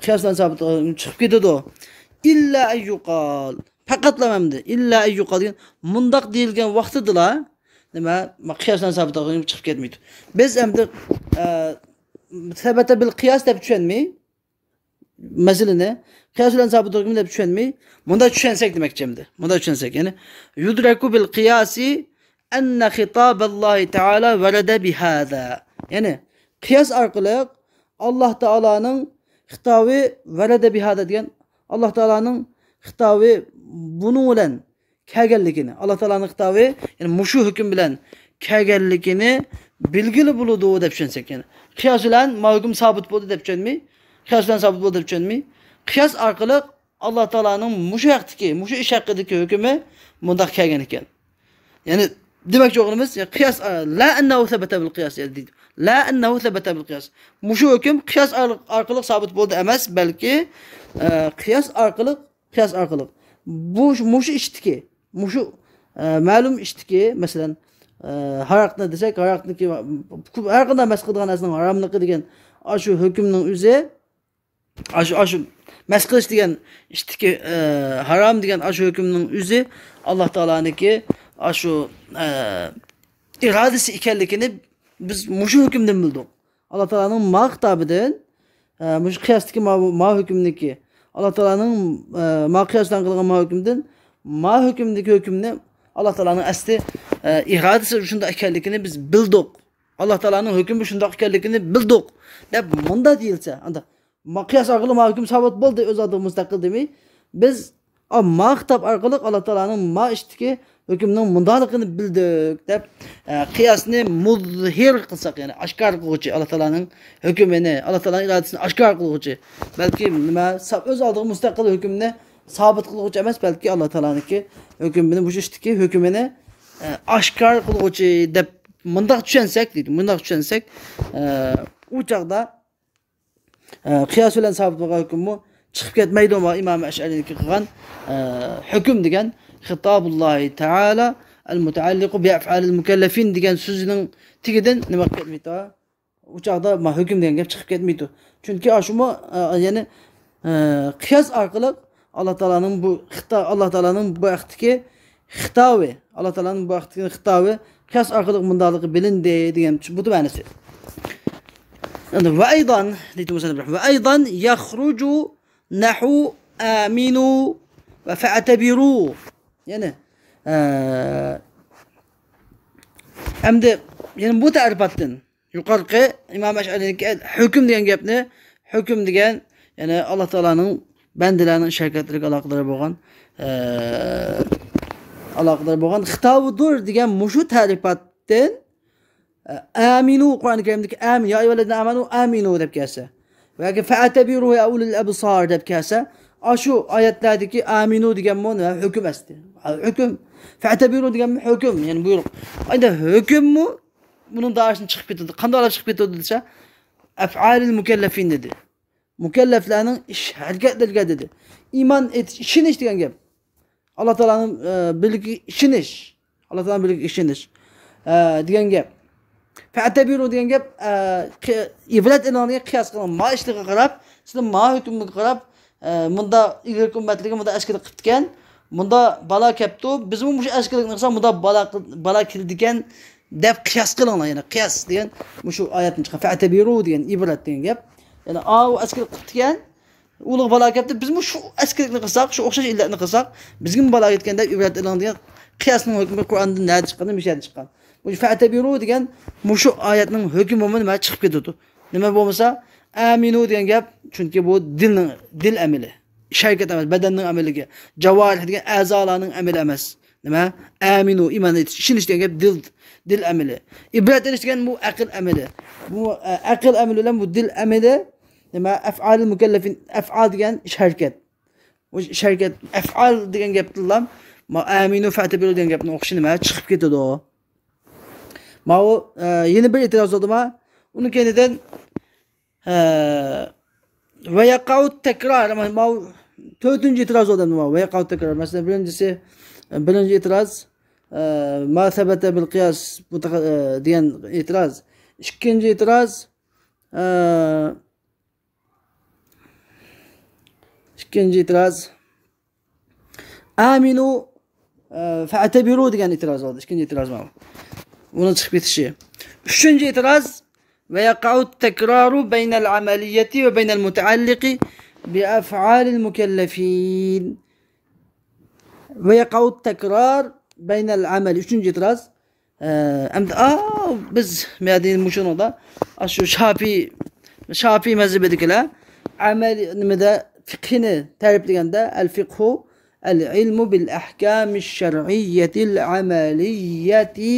قىياس بىلەن سابىت بولغان ھۆكۈم چىقىپ كېتىدۇ. ئىللا ئەن يۇقال. پەقەتلا ئەمدى ئىللا ئەن يۇقال دېگەن مۇنداق دېيىلگەن ۋاقتىدىلا نېمە، قىياس بىلەن سابىت بولغان ھۆكۈم چىقىپ كەتمەيدۇ. بىز ئەمدى، ئە، سەبەتە بىل قىياس دەپ چۈشەنمەي، مەسىلىنى قىياس بىلەن سابىت ھۆكۈم دەپ چۈشەنمەي، مۇنداق چۈشەنسەك دېمەكچى ئەمدى. مۇنداق چۈشەنسەك، يەنى يۇدرەكۇ بىل قىياسى ئەننە خىتابەللاھى تائالا ۋەرەدە بىھازا. يەنى قىياس ئارقىلىق ئاللاھ تائالانىڭ خىتابى ۋەرەدە بىھازا دېگەن، ئاللاھ تائالانىڭ خىتابى بۇنىڭ بىلەن كەلگەنلىكىنى، ئاللاھ تائالانىڭ خىتابى، يەنى مۇشۇ ھۆكۈم بىلەن كەلگەنلىكىنى بىلگىلى بولىدۇ دەپ چۈشەنسەك، يەنى قىياس بىلەن ما ھۆكۈم سابىت بولدى دەپ چۈشەنمەي، قىياس بىلەن سابىت بولدى دەپ چۈشەنمەي، قىياس ئارقىلىق ئاللاھ تائالانىڭ مۇشۇ ھەقتىكى، مۇشۇ ئىش ھەققىدىكى ھۆكمى مۇنداق كەلگەن ئىكەن. يەنى دېمەكچى بولغىنىمىز، يەنى قىياس، لا ئەننەھۇ سەبەتە بىل قىياس، يەنى دەيدۇ. لا ئەننەھۇ سەبەتە بىل قىياس. مۇشۇ ھۆكۈم قىياس ئار-، ئارقىلىق سابىت بولدى ئەمەس، بەلكى، ئە، قىياس ئارقىلىق، قىياس ئارقىلىق. بۇ، مۇشۇ ئىشتىكى، مۇشۇ، ئە، مەلۇم ئىشتىكى، مەسىلەن، ئە، ھاراقنى دېسەك، ھاراقنىكى ھەر قانداق مەس قىلىدىغان نەرسىنىڭ ھاراملىقى دېگەن ئاشۇ ھۆكۈمنىڭ ئۆزى، ئاشۇ، ئاشۇ مەس قىلىش دېگەن ئىشتىكى، ئە، ھارام دېگەن ئاشۇ ھۆكۈمنىڭ ئۆزى ئاللاھ تائالانىڭكى ئاشۇ، ئە، ئىرادىسى ئىكەنلىكىنى بىز مۇشۇ ھۆكۈمدىن بىلدۇق. ئاللاھ تائالانىڭ ما خىتابىدىن، ئە، مۇشۇ قىياستىكى ما، ما ھۆكۈمنىكى، ئاللاھ تائالانىڭ، ئە، ما قىياس بىلەن قىلغان ما ھۆكۈمدىن، ما ھۆكۈمدىكى ھۆكۈمنى ئاللاھ تائالانىڭ ئەسلى، ئە، ئىرادىسى شۇنداق ئىكەنلىكىنى بىز بىلدۇق. ئاللا تائالانىڭ ھۆكمى شۇنداق ئىكەنلىكىنى بىلدۇق، دەپ مۇنداق دېيىلسە، ئاندا ما-، قىياس ئارقىلىق ما ھۆكۈم سابىت بولدى، ئۆز ئالدىغا مۇستەقىل دېمەي، بىز، ئا، ما خىتاب ئارقىلىق ئاللا تائالانىڭ ما ئىشتىكى ھۆكمىنىڭ مۇنداقلىقىنى بىلدۇق، دەپ، ئە، قىياسنى مۇزھىر قىلساق، يەنى ئاشكارا قىلغۇچى، ئاللا تائالانىڭ ھۆكمىنى، ئاللا تائالانىڭ ئىرادىسىنى ئاشكارا قىلغۇچى، بەلكى نېمە، سا-، ئۆز ئالدىغا مۇستەقىل ھۆكۈمنى سابىت قىلغۇچى ئەمەس، بەلكى ئاللا تائالانىڭكى ھۆكمىنى، مۇشۇ ئىشتىكى ھۆكمىنى، ئە، ئاشكارا قىلغۇچى، دەپ مۇنداق چۈشەنسەك، دەيدۇ، مۇنداق چۈشەنسەك، ئە، ئۇ چاغدا ئە، قىياس بىلەن سابىت بولغان ھۆكۈممۇ چىقىپ كەتمەيدۇ، ئىمام ئەشئەرىنىڭكى قىلغان، ئە، ھۆكۈم دېگەن خىتابۇللاھى تائالا ئەل مۇتەئەللىقۇ بىئەفئالىل مۇكەللەفىن دېگەن سۆزىنىڭ تېگىدىن نېمە قىلىپ كەتمەيدۇ؟ ئۇ چاغدا ما ھۆكۈم دېگەن گەپ چىقىپ كەتمەيدۇ. چۈنكى ئاشۇمۇ، ئە، يەنى، ئە، قىياس ئارقىلىق ئاللا تائالانىڭ بۇ خىتا-، ئاللا تائالانىڭ بۇ ھەقتىكى خىتابى، ئاللا تائالانىڭ بۇ ھەقتىكى خىتابى قىياس ئارقىلىق مۇنداقلىقى بىلىندى دېگەن بۇ مەنىسى. ئەمدى ۋە ئەيضان دەيدۇ مۇسەننىپ رەھىمەھۇللاھ. ۋە ئەيضان يەخرۇجۇ نەھۋۇ ئامىنۇ ۋە فەئتەبىرۇ. يەنى، ئە، ئەمدى يەنە بۇ تەرىپاتتىن يۇقىرىقى ئىمام ئەشئەرىنىڭكى ھۆكۈم دېگەن گەپنى، ھۆكۈم دېگەن، يەنى ئاللا تائالانىڭ بەندىلەرنىڭ ئىش ھەرىكەتلىرىگە ئالاقىدار بولغان، ئە، ئالاقىدار بولغان خىتابىدۇر دېگەن مۇشۇ تەرىپاتتىن، ئە، ئامىنۇ، قۇرئان كەرىمدىكى ئامىن، يا ئەييۇھەللەزىنە ئامەنۇ ئامىنۇ دەپ كەلسە، ياكى فەئتەبىرۇ يا ئۇلىل ئەبسار دەپ كەلسە، ئاشۇ ئايەتلەردىكى ئامىنۇ دېگەنمۇ نېمە؟ ھۆكۈم ئەسلى. ھۆكۈم. فەئتەبىرۇ دېگەنمۇ ھۆكۈم، يەنى بۇيرۇق. ئەمدى ھۆكۈممۇ بۇنىڭ دائىرىسىدىن چىقىپ كېتىدۇ. قانداق چىقىپ كېتىدۇ دېسە، ئەفئالىل مۇكەللەفىن دېدى. مۇكەللەفلەرنىڭ ئىش ھەرىكەتلىرىگە دېدى. ئىمان ئېتىش، ئىشىنىش دېگەن گەپ. ئاللا تائالانىڭ، ئە، بىرلىكىگە ئىشىنىش. ئاللا تائالانىڭ بىرلىكىگە ئىشىنىش، ئە، دېگەن گەپ. فەئتەبىرۇ دېگەن گەپ، ئە، قى-، ئىبرەت ئېلىڭ دېگەن، قىياس قىلىڭ. ما ئىشلىرىغا قاراپ، سىلەر ما ھۆكۈمگە قاراپ، ئە، مۇندا ئىلگىرىكى ئۈممەتلەرگە مۇندا ئەسكىلىك قىپتىكەن، مۇندا بالا كەپتۇ، بىزمۇ مۇشۇ ئەسكىلىكنى قىلساق مۇندا بالا، بالا كېلىدىكەن، دەپ قىياس قىلىڭلار. يەنى قىياس دېگەن مۇشۇ ئايەتتىن چىققان، فەئتەبىرۇ دېگەن ئىبرەت دېگەن گەپ. يەنى ئاۋۇ ئەسكىلىك قىپتىكەن، ئۇلۇغ بالا كەپتۇ، بىزمۇ شۇ ئەسكىلىكنى قىلساق، شۇ ئوخشاش ئىللەتنى قىلساق، بىزگىمۇ بالا كەتكەن دەپ ئىبرەت ئېلىڭ دېگەن قىياسنىڭ ھۆكمى قۇرئاندىن نەدە چىققان، مۇشۇ يەردىن چىققان. مۇشۇ فەئتەبىرۇ دېگەن مۇشۇ ئايەتنىڭ ھۆكمىمۇ نېمە چىقىپ كېتىدۇ. نېمە بولمىسا، ئامىنۇ دېگەن گەپ، چۈنكى بۇ دىلنىڭ، دىل ئەمىلى. ئىش ھەرىكەت ئەمەس، بەدەننىڭ ئەمىلىگە. جاۋارىھ دېگەن ئەزالارنىڭ ئەمىلى ئەمەس. نېمە؟ ئامىنۇ، ئىمان ئېيتىش، ئىشىنىش دېگەن گەپ دىل، دىل ئەمىلى. ئىبرەت ئېلىش دېگەن بۇ ئەقىل ئەمىلى. بۇ، ئە، ئەقىل ئەمىلى بىلەن بۇ دىل ئەمىلى، نېمە؟ ئەفئالىل مۇكەللەفىن، ئەفئال دېگەن ئىش ھەرىكەت. بۇ ئىش ھەرىكەت، ئەفئال دېگەن گەپتىنلا، ما ئامىنۇ فەتەبىرۇ دېگەن گەپنىڭ ئوخشىشى نېمە؟ چىقىپ كېتىدۇ. ماۋۇ، ئە، يەنە بىر ئېتىراز بولدىما؟ ئۇنىڭ كەينىدىن، ئە، ۋە يەقەئۇت تەكرار، ماۋۇ تۆتىنچى ئېتىراز بولدى، ماۋۇ ۋە يەقەئۇت تەكرار. مەسىلەن، بىرىنچىسى، بىرىنچى ئېتىراز، ئە، ما سەبەتە بىل قىياس، بۇ تەق-، ئە، دېگەن ئېتىراز. ئىككىنچى ئېتىراز، ئە، ئىككىنچى ئېتىراز، ئامىنۇ، ئە، فەتەبىرۇ دېگەن ئېتىراز بولدى. ئىككىنچى ئېتىراز ماۋۇ. بۇنىڭ چىقىپ كېتىشى. ئۈچىنچى ئېتىراز، ۋە يەقەئۇت تەكرارۇ بەينەل ئەمەلىيەتى ۋە بەينەل مۇتەئەللىقى بىئەفئالىل مۇكەللەفىن. ۋە يەقەئۇت تەكرار بەينەل ئەمەل. ئۈچىنچى ئېتىراز. ئە، ئەمدى، ئا، بىز مەدىنە مۇشۇنىڭدا، ئاشۇ شاپىي، شاپىي مەزھىپىدىكىلەر ئەمەل، نېمىدە، فىقھىنى تەرىپلىگەندە، ئەل فىقھۇ ئەل ئىلمۇ بىل ئەھكامى شەرئىييەتىل ئەمەلىييەتى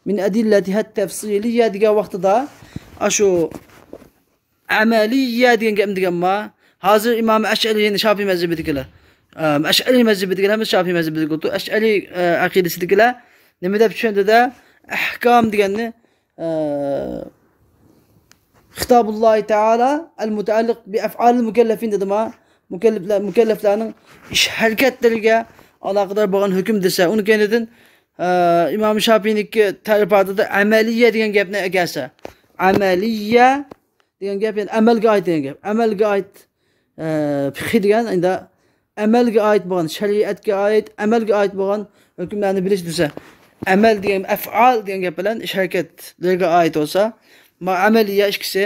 مىن ئەدىللەتىھەت تەفسىلىييە دېگەن ۋاقتىدا، ئاشۇ ئەمەلىييە دېگەن گەپنى دېگەنما، ھازىر ئىمام ئەشئەرىنى شاپىي مەزھىپىدىكىلەر، ئەم، ئەشئەرىي مەزھىپىدىكىلەر ھەممىسى شاپىي مەزھىپىدىكى بولدى. ئەشئەرىي، ئە، ئەقىدىسىدىكىلەر نېمە دەپ چۈشەندى-دە، ئەھكام دېگەننى، ئە، خىتابۇللاھى تائالا ئەل مۇتەئەللىق بى ئەفئالىل مۇكەللەفىن دېدىما، مۇكەللەپلەر، مۇكەللەپلەرنىڭ ئىش ھەرىكەتلىرىگە ئالاقىدار بولغان ھۆكۈم دېسە، ئۇنىڭ كەينىدىن، ئە، ئىمام شاپىينىڭكى تەرىپاتىدا ئەمەلىيە دېگەن گەپنى ئەكەلسە، ئەمەلىيە دېگەن گەپ، يەنى ئەمەلگە ئائىت دېگەن گەپ. ئەمەلگە ئائىت، ئە، فىقھى دېگەن، ئەمدى ئەمەلگە ئائىت بولغان، شەرىئەتكە ئائىت، ئەمەلگە ئائىت بولغان ھۆكۈملەرنى بىلىش دېسە، ئەمەل دېگەن، ئەفئال دېگەن گەپ بىلەن ئىش ھەرىكەتلىرىگە ئائىت بولسا، ما ئەمەلىيە ئىككىسى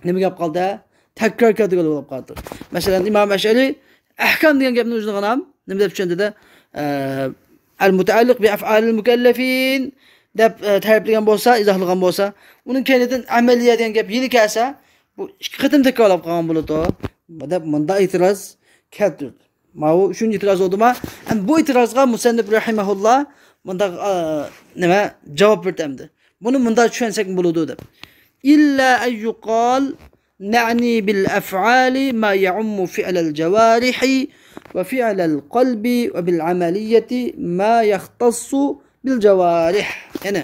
نېمە گەپ قالدى؟ تەكرار كەلتۈرگىلى بولۇپ قالدى. مەسىلەن، ئىمام ئەشئەرى ئەھكام دېگەن گەپنى ئۆزىنىڭ ئانام نېمە دەپ چۈشەندى-دە، ئە، ئەل مۇتەئەللىق بى ئەفئالىل مۇكەللەفىن دەپ، ئە، تەرىپلىگەن بولسا، ئىزاھلىغان بولسا، ئۇنىڭ كەينىدىن ئەمەلىيە دېگەن گەپ يەنە كەلسە، بۇ ئىككى قېتىم تەكرارلاپ قالغان بولىدۇ، دەپ مۇنداق ئېتىراز كەلتۈردى. ماۋۇ ئۈچىنچى ئېتىراز بولدىما؟ ئەمدى بۇ ئېتىرازغا مۇسەننىپ رەھىمەھۇللا مۇنداق، ئا، نېمە، جاۋاب بەردى ئەمدى. بۇنى مۇنداق چۈشەنسەك بولىدۇ دەپ. إلا أن يقال نعني بالأفعال ما يعم فعل الجوارح وفعل القلب وبالعملية ما يختص بالجوارح. يەنى،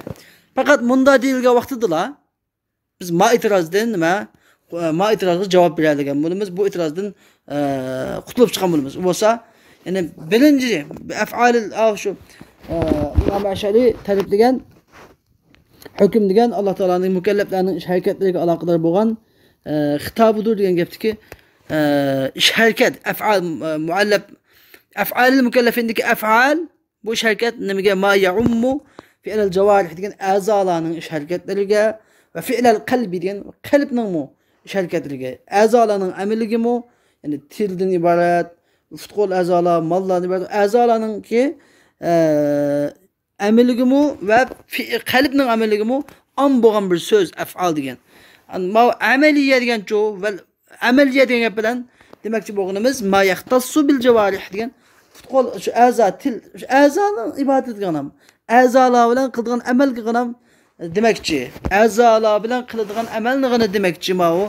پەقەت مۇنداق دېيىلگەن ۋاقتىدىلا، بىز ما ئېتىرازدىن نېمە؟ ما ئېتىرازغا جاۋاب بېرەلىگەن بولىمىز. بۇ ئېتىرازدىن، ئە، قۇتۇلۇپ چىققان بولىمىز. ئۇ بولسا، يەنى بىرىنچى، ئەفئالىل، ئا، شۇ، ئە، ئىمام ئەشئەرى تەرىپلىگەن ھۆكۈم دېگەن ئاللا تائالانىڭ مۇكەللەپلەرنىڭ ئىش ھەرىكەتلىرىگە ئالاقىدار بولغان، ئە، خىتابىدۇر دېگەن گەپتىكى، ئە، ئىش ھەرىكەت، ئەفئال، ئە، مۇئەللەپ، ئەفئالىل مۇكەللەفىندىكى ئەفئال، بۇ ئىش ھەرىكەت نېمىگە؟ ما يەئۇممۇ فىئلەل جاۋارىھ دېگەن ئەزالارنىڭ ئىش ھەرىكەتلىرىگە ۋە فىئلەل قەلبى دېگەن قەلبنىڭمۇ ئىش ھەرىكەتلىرىگە، ئەزالارنىڭ ئەمىلىگىمۇ، يەنى تىلدىن ئىبارەت پۇت-قول ئەزالار، ماللاردىن ئىبارەت ئەزالارنىڭكى، ئە، ئەمىلىگىمۇ ۋە فى-، قەلبنىڭ ئەمىلىگىمۇ ئام بولغان بىر سۆز ئەفئال دېگەن. ماۋۇ ئەمەلىيە دېگەنچۇ؟ ۋە ئەمەلىيە دېگەن گەپ بىلەن دېمەكچى بولغىنىمىز ما يەختەسسۇ بىل جاۋارىھ دېگەن پۇت-قول، شۇ ئەزا، تىل، شۇ ئەزانىڭ ئىبادىتىگە غىنام، ئەزالار بىلەن قىلىدىغان ئەمەلگە غىنام دېمەكچى. ئەزالار بىلەن قىلىدىغان ئەمەلنى غىنا دېمەكچى ماۋۇ،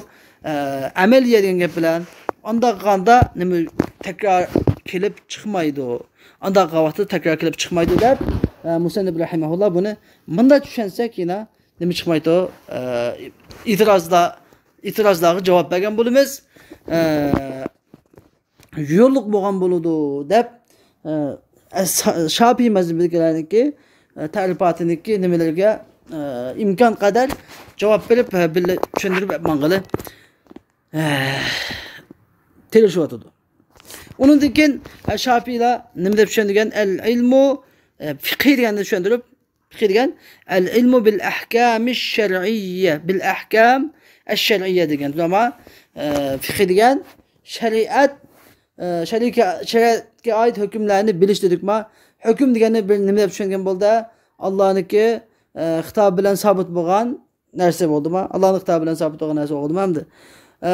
ئە، ئەمەلىيە دېگەن گەپ بىلەن. ئانداق قىلغاندا نېمە تەكرار كېلىپ چىقمايدۇ. ئانداق قىلغان ۋاقىتتا تەكرار كېلىپ چىقمايدۇ دەپ، ئە، مۇسەننىپ رەھىمەھۇللا بۇنى مۇنداق چۈشەنسەك يەنە نېمە چىقمايدۇ؟ ئە، ئېتىرازدا، ئېتىرازلارغا جاۋاب بەرگەن بولىمىز. ئە، يوللۇق بولغان بولىدۇ دەپ، ئە، شا-، شاپىي مەزھىپىدىكىلەرنىڭكى، ئە، تەرىپاتىنىڭكى نېمىلىرىگە، ئە، ئىمكان قەدەر جاۋاب بېرىپ، ئە، بىللە چۈشەندۈرۈپ ماڭغىلى، ئە، تىرىشىۋاتىدۇ. ئۇنىڭدىن كېيىن، ئە، شاپىيلار نېمە دەپ چۈشەندۈرگەن؟ ئەل ئىلمۇ، ئە، فىقھى دېگەننى چۈشەندۈرۈپ، فىقھى دېگەن، ئەل ئىلمۇ بىل ئەھكامى شەرئىييە، بىل ئەھكام ئەششەرئىييە دېگەن. ئەمما، ئە، فىقھى دېگەن شەرىئەت، ئە، شەرىئەتكە، شەرىئەتكە ئائىت ھۆكۈملەرنى بىلىش دېدۇقما. ھۆكۈم دېگەننى بىر نېمە دەپ چۈشەنگەن بولدى؟ ئاللانىڭكى، ئە، خىتابى بىلەن سابىت بولغان نەرسە بولدىما؟ ئاللانىڭ خىتابى بىلەن سابىت بولغان نەرسە بولدىما ئەمدى؟ ئە،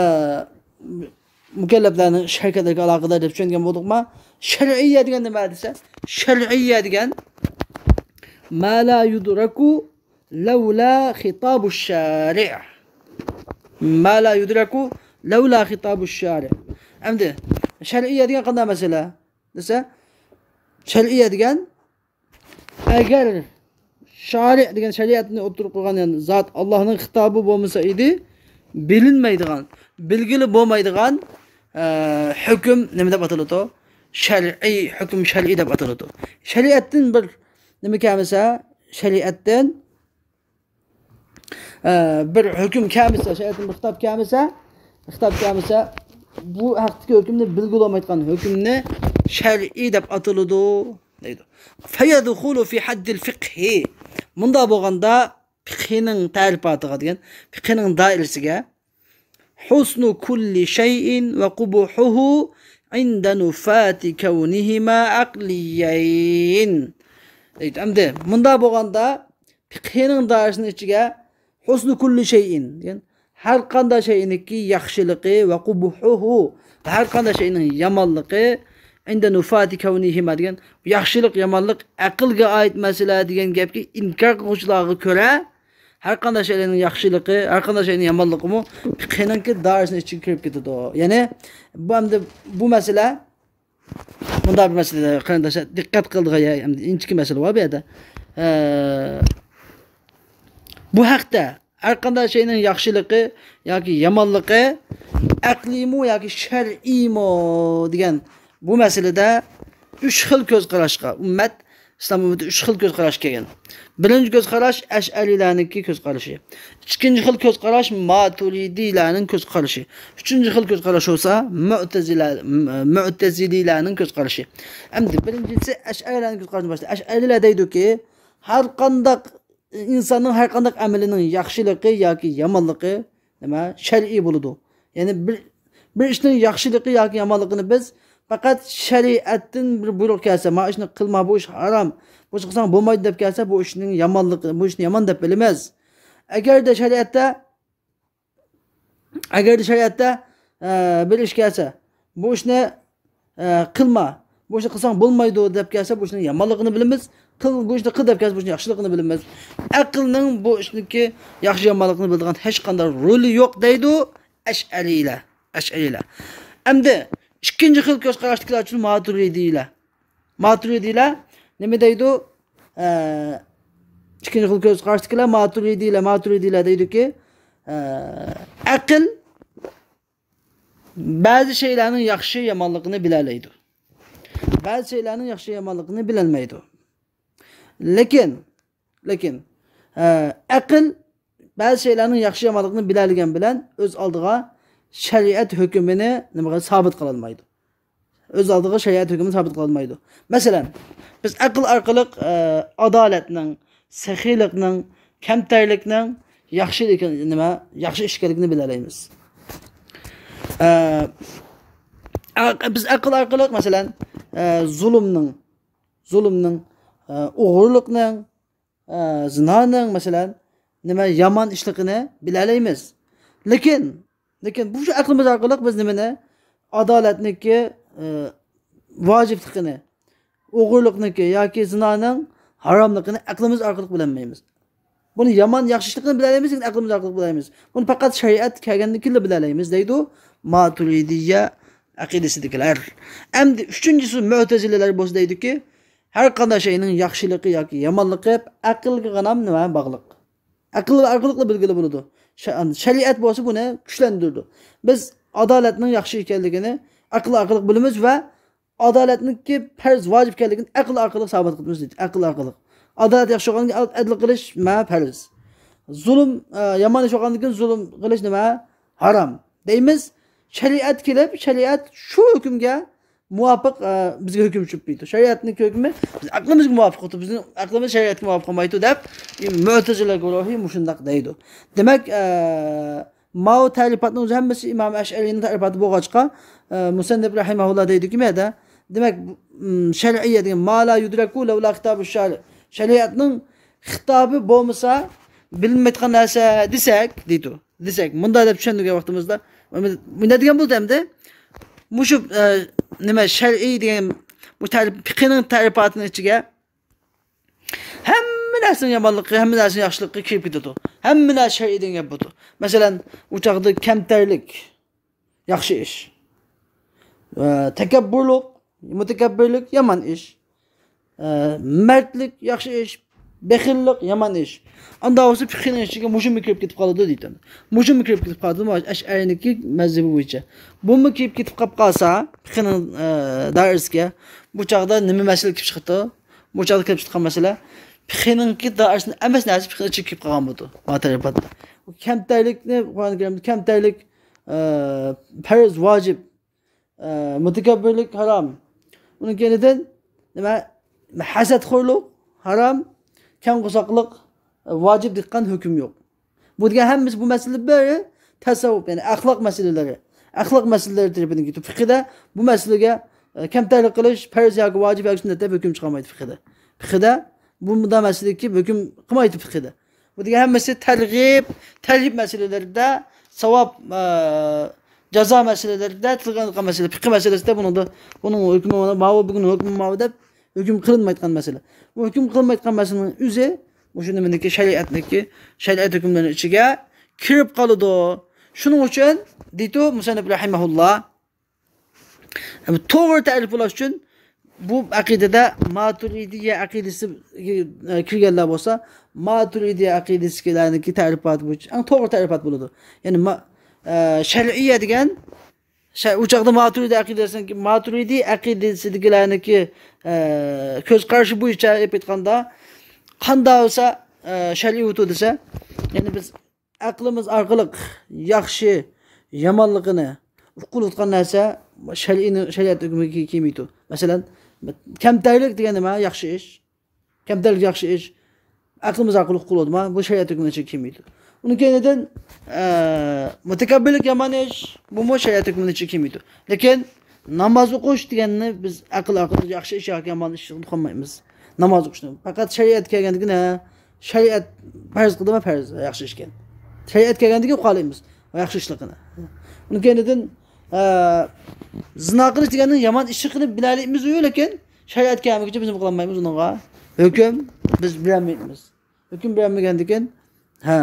مۇكەللەپلەرنىڭ ئىش ھەرىكەتلىرىگە ئالاقىدار دەپ چۈشەنگەن بولدۇقما؟ شەرئىييە دېگەن نېمە دېسە، شەرئىييە دېگەن ما لا يۇدرەكۇ لەۋلا خىتابۇ شارىئ. ما لا يۇدرەكۇ لەۋلا خىتابۇ شارىئ. ئەمدى شەرئىييە دېگەن قانداق مەسىلە دېسە، شەرئىييە دېگەن ئەگەر شارىئ دېگەن شەرىئەتنى ئوتتۇرىغا قويغان، يەنى زات ئاللانىڭ خىتابى بولمىسا ئىدى، بىلىنمەيدىغان، بىلگىلى بولمايدىغان، ئە، ھۆكۈم نېمە دەپ ئاتىلىدۇ؟ شەرئىي، ھۆكۈم شەرئىي دەپ ئاتىلىدۇ. شەرىئەتتىن بىر نېمە كەلمىسە، شەرىئەتتىن ئە، بىر ھۆكۈم كەلمىسە، شەرىئەتتىن بىر خىتاب كەلمىسە، خىتاب كەلمىسە، بۇ ھەقتىكى ھۆكۈمنى بىلگىلى بولمايدىغان ھۆكۈمنى شەرئىي دەپ ئاتىلىدۇ، دەيدۇ. فيدخل في حد الفقه. مۇنداق بولغاندا، پىقھىنىڭ تەرىپاتىغا دېگەن، پىقھىنىڭ دائىرىسىگە، حسن كل شيء وقبحه عند نفاة كونهما عقليين. دەيدۇ. ئەمدى مۇنداق بولغاندا، پىقھىنىڭ دائىرىسىنىڭ ئىچىگە حسن كل شيء دېگەن، ھەر قانداق شەيئىنىڭكى ياخشىلىقى، وقبحه، ھەر قانداق شەيئىنىڭ يامانلىقى، عند نفاة كونهما دېگەن، ياخشىلىق، يامانلىق ئەقىلگە ئائىت مەسىلە دېگەن گەپكە ئىنكار قىلغۇچىلارغا كۆرە، ھەر قانداق شەيئىنىڭ ياخشىلىقى، ھەر قانداق شەيئىنىڭ يامانلىقىمۇ پىقھىنىڭكى دائىرىسىنىڭ ئىچىگە كىرىپ كېتىدۇ. يەنى بۇ ئەمدى بۇ مەسىلە مۇنداق بىر مەسىلە، قېرىنداشلار، دىققەت قىلىدىغان يەر، ئەمدى ئىنچىكە مەسىلە بار بۇ يەردە. ئە، بۇ ھەقتە ھەر قانداق شەيئىنىڭ ياخشىلىقى ياكى يامانلىقى ئەقلىيمۇ ياكى شەرئىيمۇ دېگەن بۇ مەسىلىدە ئۈچ خىل كۆز قاراشقا ئۈممەت، ئىسلام ئۈممىتى ئۈچ خىل كۆز قاراشقا كەلگەن. بىرىنچى كۆز قاراش ئەشئەرىيلەرنىڭكى كۆز قارىشى. ئىككىنچى خىل كۆز قاراش ماتۇرىدىيلەرنىڭ كۆز قارىشى. ئۈچىنچى خىل كۆز قاراش بولسا مۇئتەزىلە، مۇئتەزىلىيلەرنىڭ كۆز قارىشى. ئەمدى بىرىنچىسى ئەشئەرىيلەرنىڭ كۆز قارىشىنى باشلايلى. ئەشئەرىيلەر دەيدۇكى، ھەر قانداق ئىنساننىڭ ھەر قانداق ئەمىلىنىڭ ياخشىلىقى ياكى يامانلىقى نېمە؟ شەرئىي بولىدۇ. يەنى بىر، بىر ئىشنىڭ ياخشىلىقى ياكى يامانلىقىنى بىز پەقەت شەرىئەتتىن بىر بۇيرۇق كەلسە، ما ئىشنى قىلما، بۇ ئىش ھارام، بۇ ئىشنى قىلساڭ بولمايدۇ دەپ كەلسە، بۇ ئىشنىڭ يامانلىقى، بۇ ئىشنى يامان دەپ بىلىمىز. ئەگەردە شەرىئەتتە، ئەگەردە شەرىئەتتە ئە، بىر ئىش كەلسە، بۇ ئىشنى ئە، قىلما، بۇ ئىشنى قىلساڭ بولمايدۇ دەپ كەلسە، بۇ ئىشنىڭ يامانلىقىنى بىلىمىز. قىل، بۇ ئىشنى قىل دەپ كەلسە، بۇ ئىشنىڭ ياخشىلىقىنى بىلىمىز. ئەقىلنىڭ بۇ ئىشنىڭكى ياخشى يامانلىقىنى بىلىدىغان ھېچقانداق رولى يوق دەيدۇ ئەشئەرىيلەر. ئەشئەرىيلەر. ئەمدى ئىككىنچى خىل كۆز قاراشتىكىلەر ئۈچۈن ماتۇرىدىيلەر. ماتۇرىدىيلەر نېمە دەيدۇ؟ ئە، ئىككىنچى خىل كۆز قاراشتىكىلەر ماتۇرىدىيلەر، ماتۇرىدىيلەر دەيدۇكى، ئە، ئەقىل بەزى شەيلەرنىڭ ياخشى يامانلىقىنى بىلەلەيدۇ. بەزى شەيلەرنىڭ ياخشى يامانلىقىنى بىلەلمەيدۇ. لېكىن، لېكىن، ئە، ئەقىل بەزى شەيلەرنىڭ ياخشى يامانلىقىنى بىلەلىگەن بىلەن ئۆز ئالدىغا شەرىئەت ھۆكمىنى نېمە قىلىدۇ؟ سابىت قىلالمايدۇ. ئۆز ئالدىغا شەرىئەت ھۆكمىنى سابىت قىلالمايدۇ. مەسىلەن، بىز ئەقىل ئارقىلىق، ئە، ئادالەتنىڭ، سېخىيلىقنىڭ، كەمتەرلىكنىڭ ياخشى ئىكەن-، نېمە، ياخشى ئىش ئىكەنلىكىنى بىلەلەيمىز. ئە، ئەق-، بىز ئەقىل ئارقىلىق، مەسىلەن، ئە، زۇلۇمنىڭ، زۇلۇمنىڭ، ئە، ئوغرىلىقنىڭ، ئە، زىنانىڭ، مەسىلەن، نېمە، يامان ئىشلىقىنى بىلەلەيمىز. لېكىن، لېكىن بۇ شۇ ئەقلىمىز ئارقىلىق بىز نېمىنى؟ ئادالەتنىڭكى، ئە، ۋاجىپلىقىنى، ئوغرىلىقنىڭكى ياكى زىنانىڭ ھاراملىقىنى ئەقلىمىز ئارقىلىق بىلەلمەيمىز. بۇنى يامان، ياخشى ئىشلىقىنى بىلەلەيمىز، لېكىن ئەقلىمىز ئارقىلىق بىلەلمەيمىز. بۇنى پەقەت شەرىئەت كەلگەندىن كېيىنلا بىلەلەيمىز، دەيدۇ ماتۇرىدىيە ئەقىدىسىدىكىلەر. ئەمدى ئۈچىنچىسى مۆتەزىلىلەر بولسا دەيدۇكى، ھەر قانداق شەينىڭ ياخشىلىقى ياكى يامانلىقى ئەقىلگە غىنام نېمە باغلىق. ئەقىل ئارقىلىقلا بىلگىلى بولىدۇ. شە-، شەرىئەت بولسا بۇنى كۈچلەندۈرىدۇ. بىز ئادالەتنىڭ ياخشى ئىكەنلىكىنى ئەقىل ئارقىلىق بىلىمىز ۋە ئادالەتنىڭكى پەرز، ۋاجىپ ئىكەنلىكىنى ئەقىل ئارقىلىق سابىت قىلىمىز دېدى. ئەقىل ئارقىلىق. ئادالەت ياخشى بولغاندىن كېيىن ئەدىل قىلىش مە پەرز. زۇلۇم، ئە، يامان ئىش بولغاندىن كېيىن زۇلۇم قىلىش نېمە؟ ھارام دەيمىز. شەرىئەت كېلىپ، شەرىئەت شۇ ھۆكۈمگە مۇۋاپىق، ئە، بىزگە ھۆكۈم چۈشۈرۈپ بېرىدۇ. شەرىئەتنىڭ ھۆكمى بىز ئەقلىمىزگە مۇۋاپىق تۇرۇپتۇ. بىزنىڭ ئەقلىمىز شەرىئەتكە مۇۋاپىق بولمايدۇ دەپ، مۆتەزىلە گۇرۇھى مۇشۇنداق دەيدۇ. دېمەك، ئە، ماۋۇ تەرىپاتنىڭ ئۆزى ھەممىسى ئىمام ئەشئەرىنىڭ تەرىپاتى بولغاچقا، ئە، مۇسەننىپ رەھىمەھۇللا دەيدۇكى، مەدە، دېمەك، م، شەرئىيە دېگەن، ما لا يۇدرەكۇ لەۋلا خىتابۇ شارى. شەرىئەتنىڭ خىتابى بولمىسا بىلىنمەيدىغان نەرسە دېسەك، دەيدۇ. دېسەك، مۇنداق دەپ چۈشەندۈرگەن ۋاقتىمىزدا، نېمە دېگەن بولدى ئەمدى؟ مۇشۇ، ئە، نېمە، شەرئىي دېگەن، بۇ تەرىپ، پىقىنىڭ تەرىپاتىنىڭ ئىچىگە ھەممە نەرسىنىڭ يامانلىقى، ھەممە نەرسىنىڭ ياخشىلىقى كىرىپ كېتىدۇ. ھەممە نەرسە شەرئىي دېگەن گەپ بۇ. مەسىلەن، ئۇ چاغدا كەمتەرلىك ياخشى ئىش. ۋە تەكەببۇرلۇق، مۇتەكەببىرلىك يامان ئىش. ئە، مەردلىك ياخشى ئىش، بېخىللىق يامان ئىش. ئاندا بولسا پىقىنىڭ ئىچىگە مۇشۇمۇ كىرىپ كېتىپ قالىدۇ دەيتتىم. مۇشۇمۇ كىرىپ كېتىپ قالىدۇ، ئەشئەرىنىڭكى مەزھىپى بويىچە. بۇمۇ كىرىپ كېتىپ قاپ قالسا پىقىنىڭ، ئە، دائىرىسىگە، بۇ چاغدا نېمە مەسىلە كېلىپ چىقىدۇ؟ بۇ چاغدا كېلىپ چىققان مەسىلە، پىقىنىڭكى دائىرىسىنى ئەمەس نەرسە پىقىنىڭ ئىچىگە كىرىپ قالغان بولىدۇ. ما تەرىپاتتا. بۇ كەمتەرلىكنى، قۇرئان كەرىمدە كەمتەرلىك، ئە، پەرز، ۋاجىپ، ئە، مۇتەكەببىرلىك ھارام. ئۇنىڭ كەينىدىن نېمە؟ ھەسەتخورلۇق ھارام، كەڭ قورساقلىق، ئە، ۋاجىپ دېگەن ھۆكۈم يوق. بۇ دېگەن ھەممىسى بۇ مەسىلە بىر تەسەۋۋۇپ، يەنى ئەخلاق مەسىلىلىرى. ئەخلاق مەسىلىلىرى تەرىپىدىن كېتىپ، فىقىدا بۇ مەسىلىگە، ئە، كەمتەرلىك قىلىش، پەرز ياكى ۋاجىپ ياكى سۈننەت دەپ ھۆكۈم چىقارمايدۇ فىقىدا. فىقىدا بۇ مۇنداق مەسىلىدىكى ھۆكۈم قىلمايدۇ فىقىدا. بۇ دېگەن ھەممىسى تەرغىب، تەرھىب مەسىلىلىرىدە، ساۋاب، ئە، جازا مەسىلىلىرىدە تىلغا ئېلىنغان مەسىلە، فىقىھ مەسىلىسىدە بۇنىڭدا، بۇنىڭ ھۆكمى ماۋۇ، بۇنىڭ ھۆكمى ماۋۇ دەپ ھۆكۈم قىلىنمايدىغان مەسىلە. بۇ ھۆكۈم قىلىنمايدىغان مەسىلىنىڭ ئۆزى مۇشۇ نېمىدىكى شەرىئەتنىكى، شەرىئەت ھۆكۈملىرىنىڭ ئىچىگە كىرىپ قالىدۇ. شۇنىڭ ئۈچۈن دېيتۇ مۇسەننىپ رەھىمەھۇللا، توغرا تەرىپ بولاش ئۈچۈن بۇ ئەقىدىدە ماتۇرىدىيە ئەقىدىسى كىرگەنلەر بولسا، ماتۇرىدىيە ئەقىدىسىدىكىلەرنىڭكى تەرىپاتى بويىچە ئەڭ توغرا تەرىپات بولىدۇ. يەنى ما-، ئە، شەرئىيە دېگەن، شە-، ئۇ چاغدا ماتۇرىدىيە ئەقىدىسىنىڭكى، ماتۇرىدىيە ئەقىدىسىدىكىلەرنىڭكى، ئە، كۆز قارىشى بويىچە ئېلىپ ئېيتقاندا، قانداق بولسا، ئە، شەرئىي بولىدۇ دېسە، يەنى بىز ئەقلىمىز ئارقىلىق ياخشى، يامانلىقىنى ئۇقۇلۇۋاتقان نەرسە شەرئىينىڭ، شەرىئەت ھۆكمىگە كىرمەيدۇ. مەسىلەن، كەمتەرلىك دېگەن نېمە؟ ياخشى ئىش. كەمتەرلىك ياخشى ئىش. ئەقلىمىز ئارقىلىق ئۇقۇلۇۋاتىدۇ. بۇ شەرىئەت ھۆكمىنىڭ ئىچىگە كىرمەيدۇ. ئۇنىڭ كەينىدىن، ئە، مۇتەكەببىرلىك يامان ئىش. بۇمۇ شەرىئەت ھۆكمىنىڭ ئىچىگە كىرمەيدۇ. لېكىن ناماز ئوقۇش دېگەننى بىز ئەقىل ئارقىلىق ياخشى ئىش ياكى يامان ئىش دېيىپ قالمايمىز. ناماز ئوقۇشنى پەقەت شەرىئەتكە كەلگەندىكىن، ھە، شەرىئەت پەرز قىلدىمۇ پەرز، ياخشى ئىشكەن. شەرىئەتكە كەلگەندىكىن قالايمىز ياخشى ئىشلىقىنى. ئۇنىڭ كەينىدىن، ئە، زىنا قىلىش دېگەننى يامان ئىش قىلىپ بىلەلەيمىز، لېكىن شەرىئەتكە كەلمىگۈچە بىز نېمە قىلالمايمىز، ئۇنىڭغا ھۆكۈم بىز بېرەلمەيمىز. ھۆكۈم بېرەلمىگەندىكىن، ھە،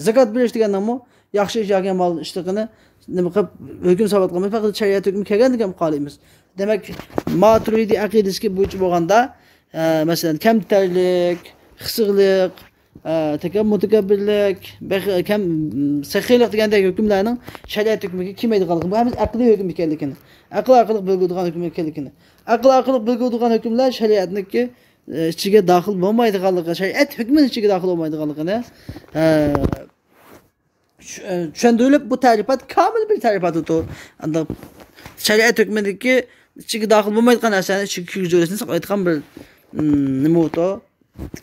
زاكات بېرىش دېگەننىڭمۇ ياخشى ئىش ياكى يامان ئىشلىقىنى نېمە قىلىپ ھۆكۈم ساقلىتىپ قالمايمىز، پەقەت شەرىئەت ھۆكمى كەلگەندىكىن قالايمىز. دېمەك، ماتۇرىدى ئەقىدىسى بويىچە بولغاندا، ئە، مەسىلەن، كەمتەرلىك، خىسىغلىق، ئە، تەكەب-، مۇتەكەببىرلىك، بەخ-، كەم-، سېخىيلىق دېگەندەك ھۆكۈملەرنىڭ شەرىئەت ھۆكمىگە كىرمەيدىغانلىقى، بۇ ھەممىسى ئەقلىي ھۆكۈم ئىكەنلىكىنى، ئەقىل ئارقىلىق بىلگۈدىغان ھۆكۈم ئىكەنلىكىنى، ئەقىل ئارقىلىق بىلگۈدىغان ھۆكۈملەر شەرىئەتنىڭكى، ئە، ئىچىگە داخىل بولمايدىغانلىقى، شەرىئەت ھۆكمىنىڭ ئىچىگە داخىل بولمايدىغانلىقىنى، ئە، چۈ-، ئە، چۈشەندۈرۈلۈپ، بۇ تەرىپات كامىل بىر تەرىپات ئۇتۇ. ئانداق شەرىئەت ھۆكمىدىكى ئىچىگە داخىل بولمايدىغان نەرسىنى ئىچىگە كىرگۈزۈۋېلىشنى ساقلايدىغان بىر، ئىم، نېمە ئۇتۇ؟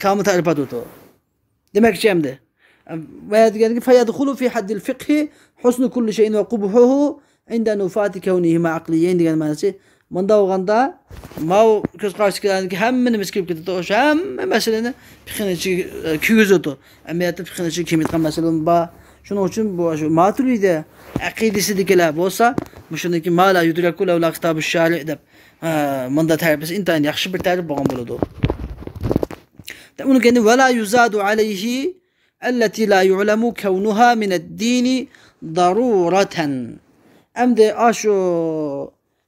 كامىل تەرىپات ئۇتۇ. دېمەكچى ئەمدى. ۋە دېگەندىكى، فيدخل في حد الفقه حسن كل شيء وقبحه عند نفاة كونهما عقليين دېگەن مەنىسى. مۇنداق بولغاندا، ماۋۇ كۆز قاراشتىكىلەرنىڭكى ھەممە نېمىسى كىرىپ كېتىدۇ. شۇ ھەممە مەسىلىنى پىقىنىڭ ئىچىگە، ئە، كىرگۈزىدۇ. ئەمەلىيەتتە پىقىنىڭ ئىچىگە كىرمەيدىغان مەسىلىمۇ بار. شۇنىڭ ئۈچۈن بۇ، شۇ ماتۇرىدە ئەقىدىسىدىكىلەر بولسا، مۇشۇنىڭكى ما لا يدرك لولا خطاب الشارع دەپ، ئە، مۇنداق تەرىپلىسە ئىنتايىن ياخشى بىر تەرىپ بولغان بولىدۇ. ئۇنىڭ كەينى، ولا يزاد عليه التي لا يعلم كونها من الدين ضرورة. ئەمدى ئاشۇ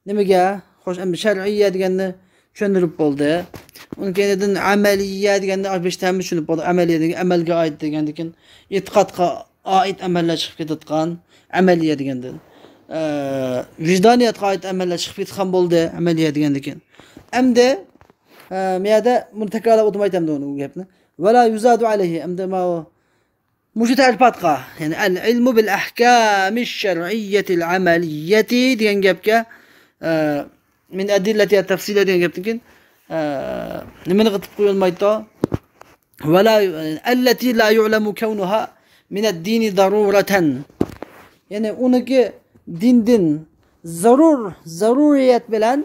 نېمىگە؟ خوش، ئەمدى شەرئىيە دېگەننى چۈشەندۈرۈپ بولدى. ئۇنىڭ كەينىدىن ئەمەلىيە دېگەننى بېشىدا ھەممە چۈشىنىپ بولدى. ئەمەلىيە دېگەن ئەمەلگە ئائىت دېگەندىكىن، ئېتىقادقا ئائىت ئەمەللەر چىقىپ كېتىدىغان ئەمەلىيە دېگەندىن. ئە، ۋىجدانىيەتقە ئائىت ئەمەللەر چىقىپ كېتىدىغان بولدى، ئەمەلىيە دېگەندىكىن. ئەمدى، ئە، بۇ يەردە بۇنى تەكرارلاپ ئولتۇرمايتتىم بۇ گەپنى. ولا يزاد عليه. ئەمدى ماۋۇ مۇشۇ تەرىپاتقا، يەنى العلم بالأحكام الشرعية العملية دېگەن گەپكە، ئە، من أدلتها التفصيلية دېگەن گەپتىن كېيىن، ئە، نېمىنى قېتىپ قويۇلمايدۇ؟ ولا، التي لا يعلم كونها من الدين ضرورة. يەنى ئۇنىڭكى دىندىن زەرۇر، زەرۇرىيەت بىلەن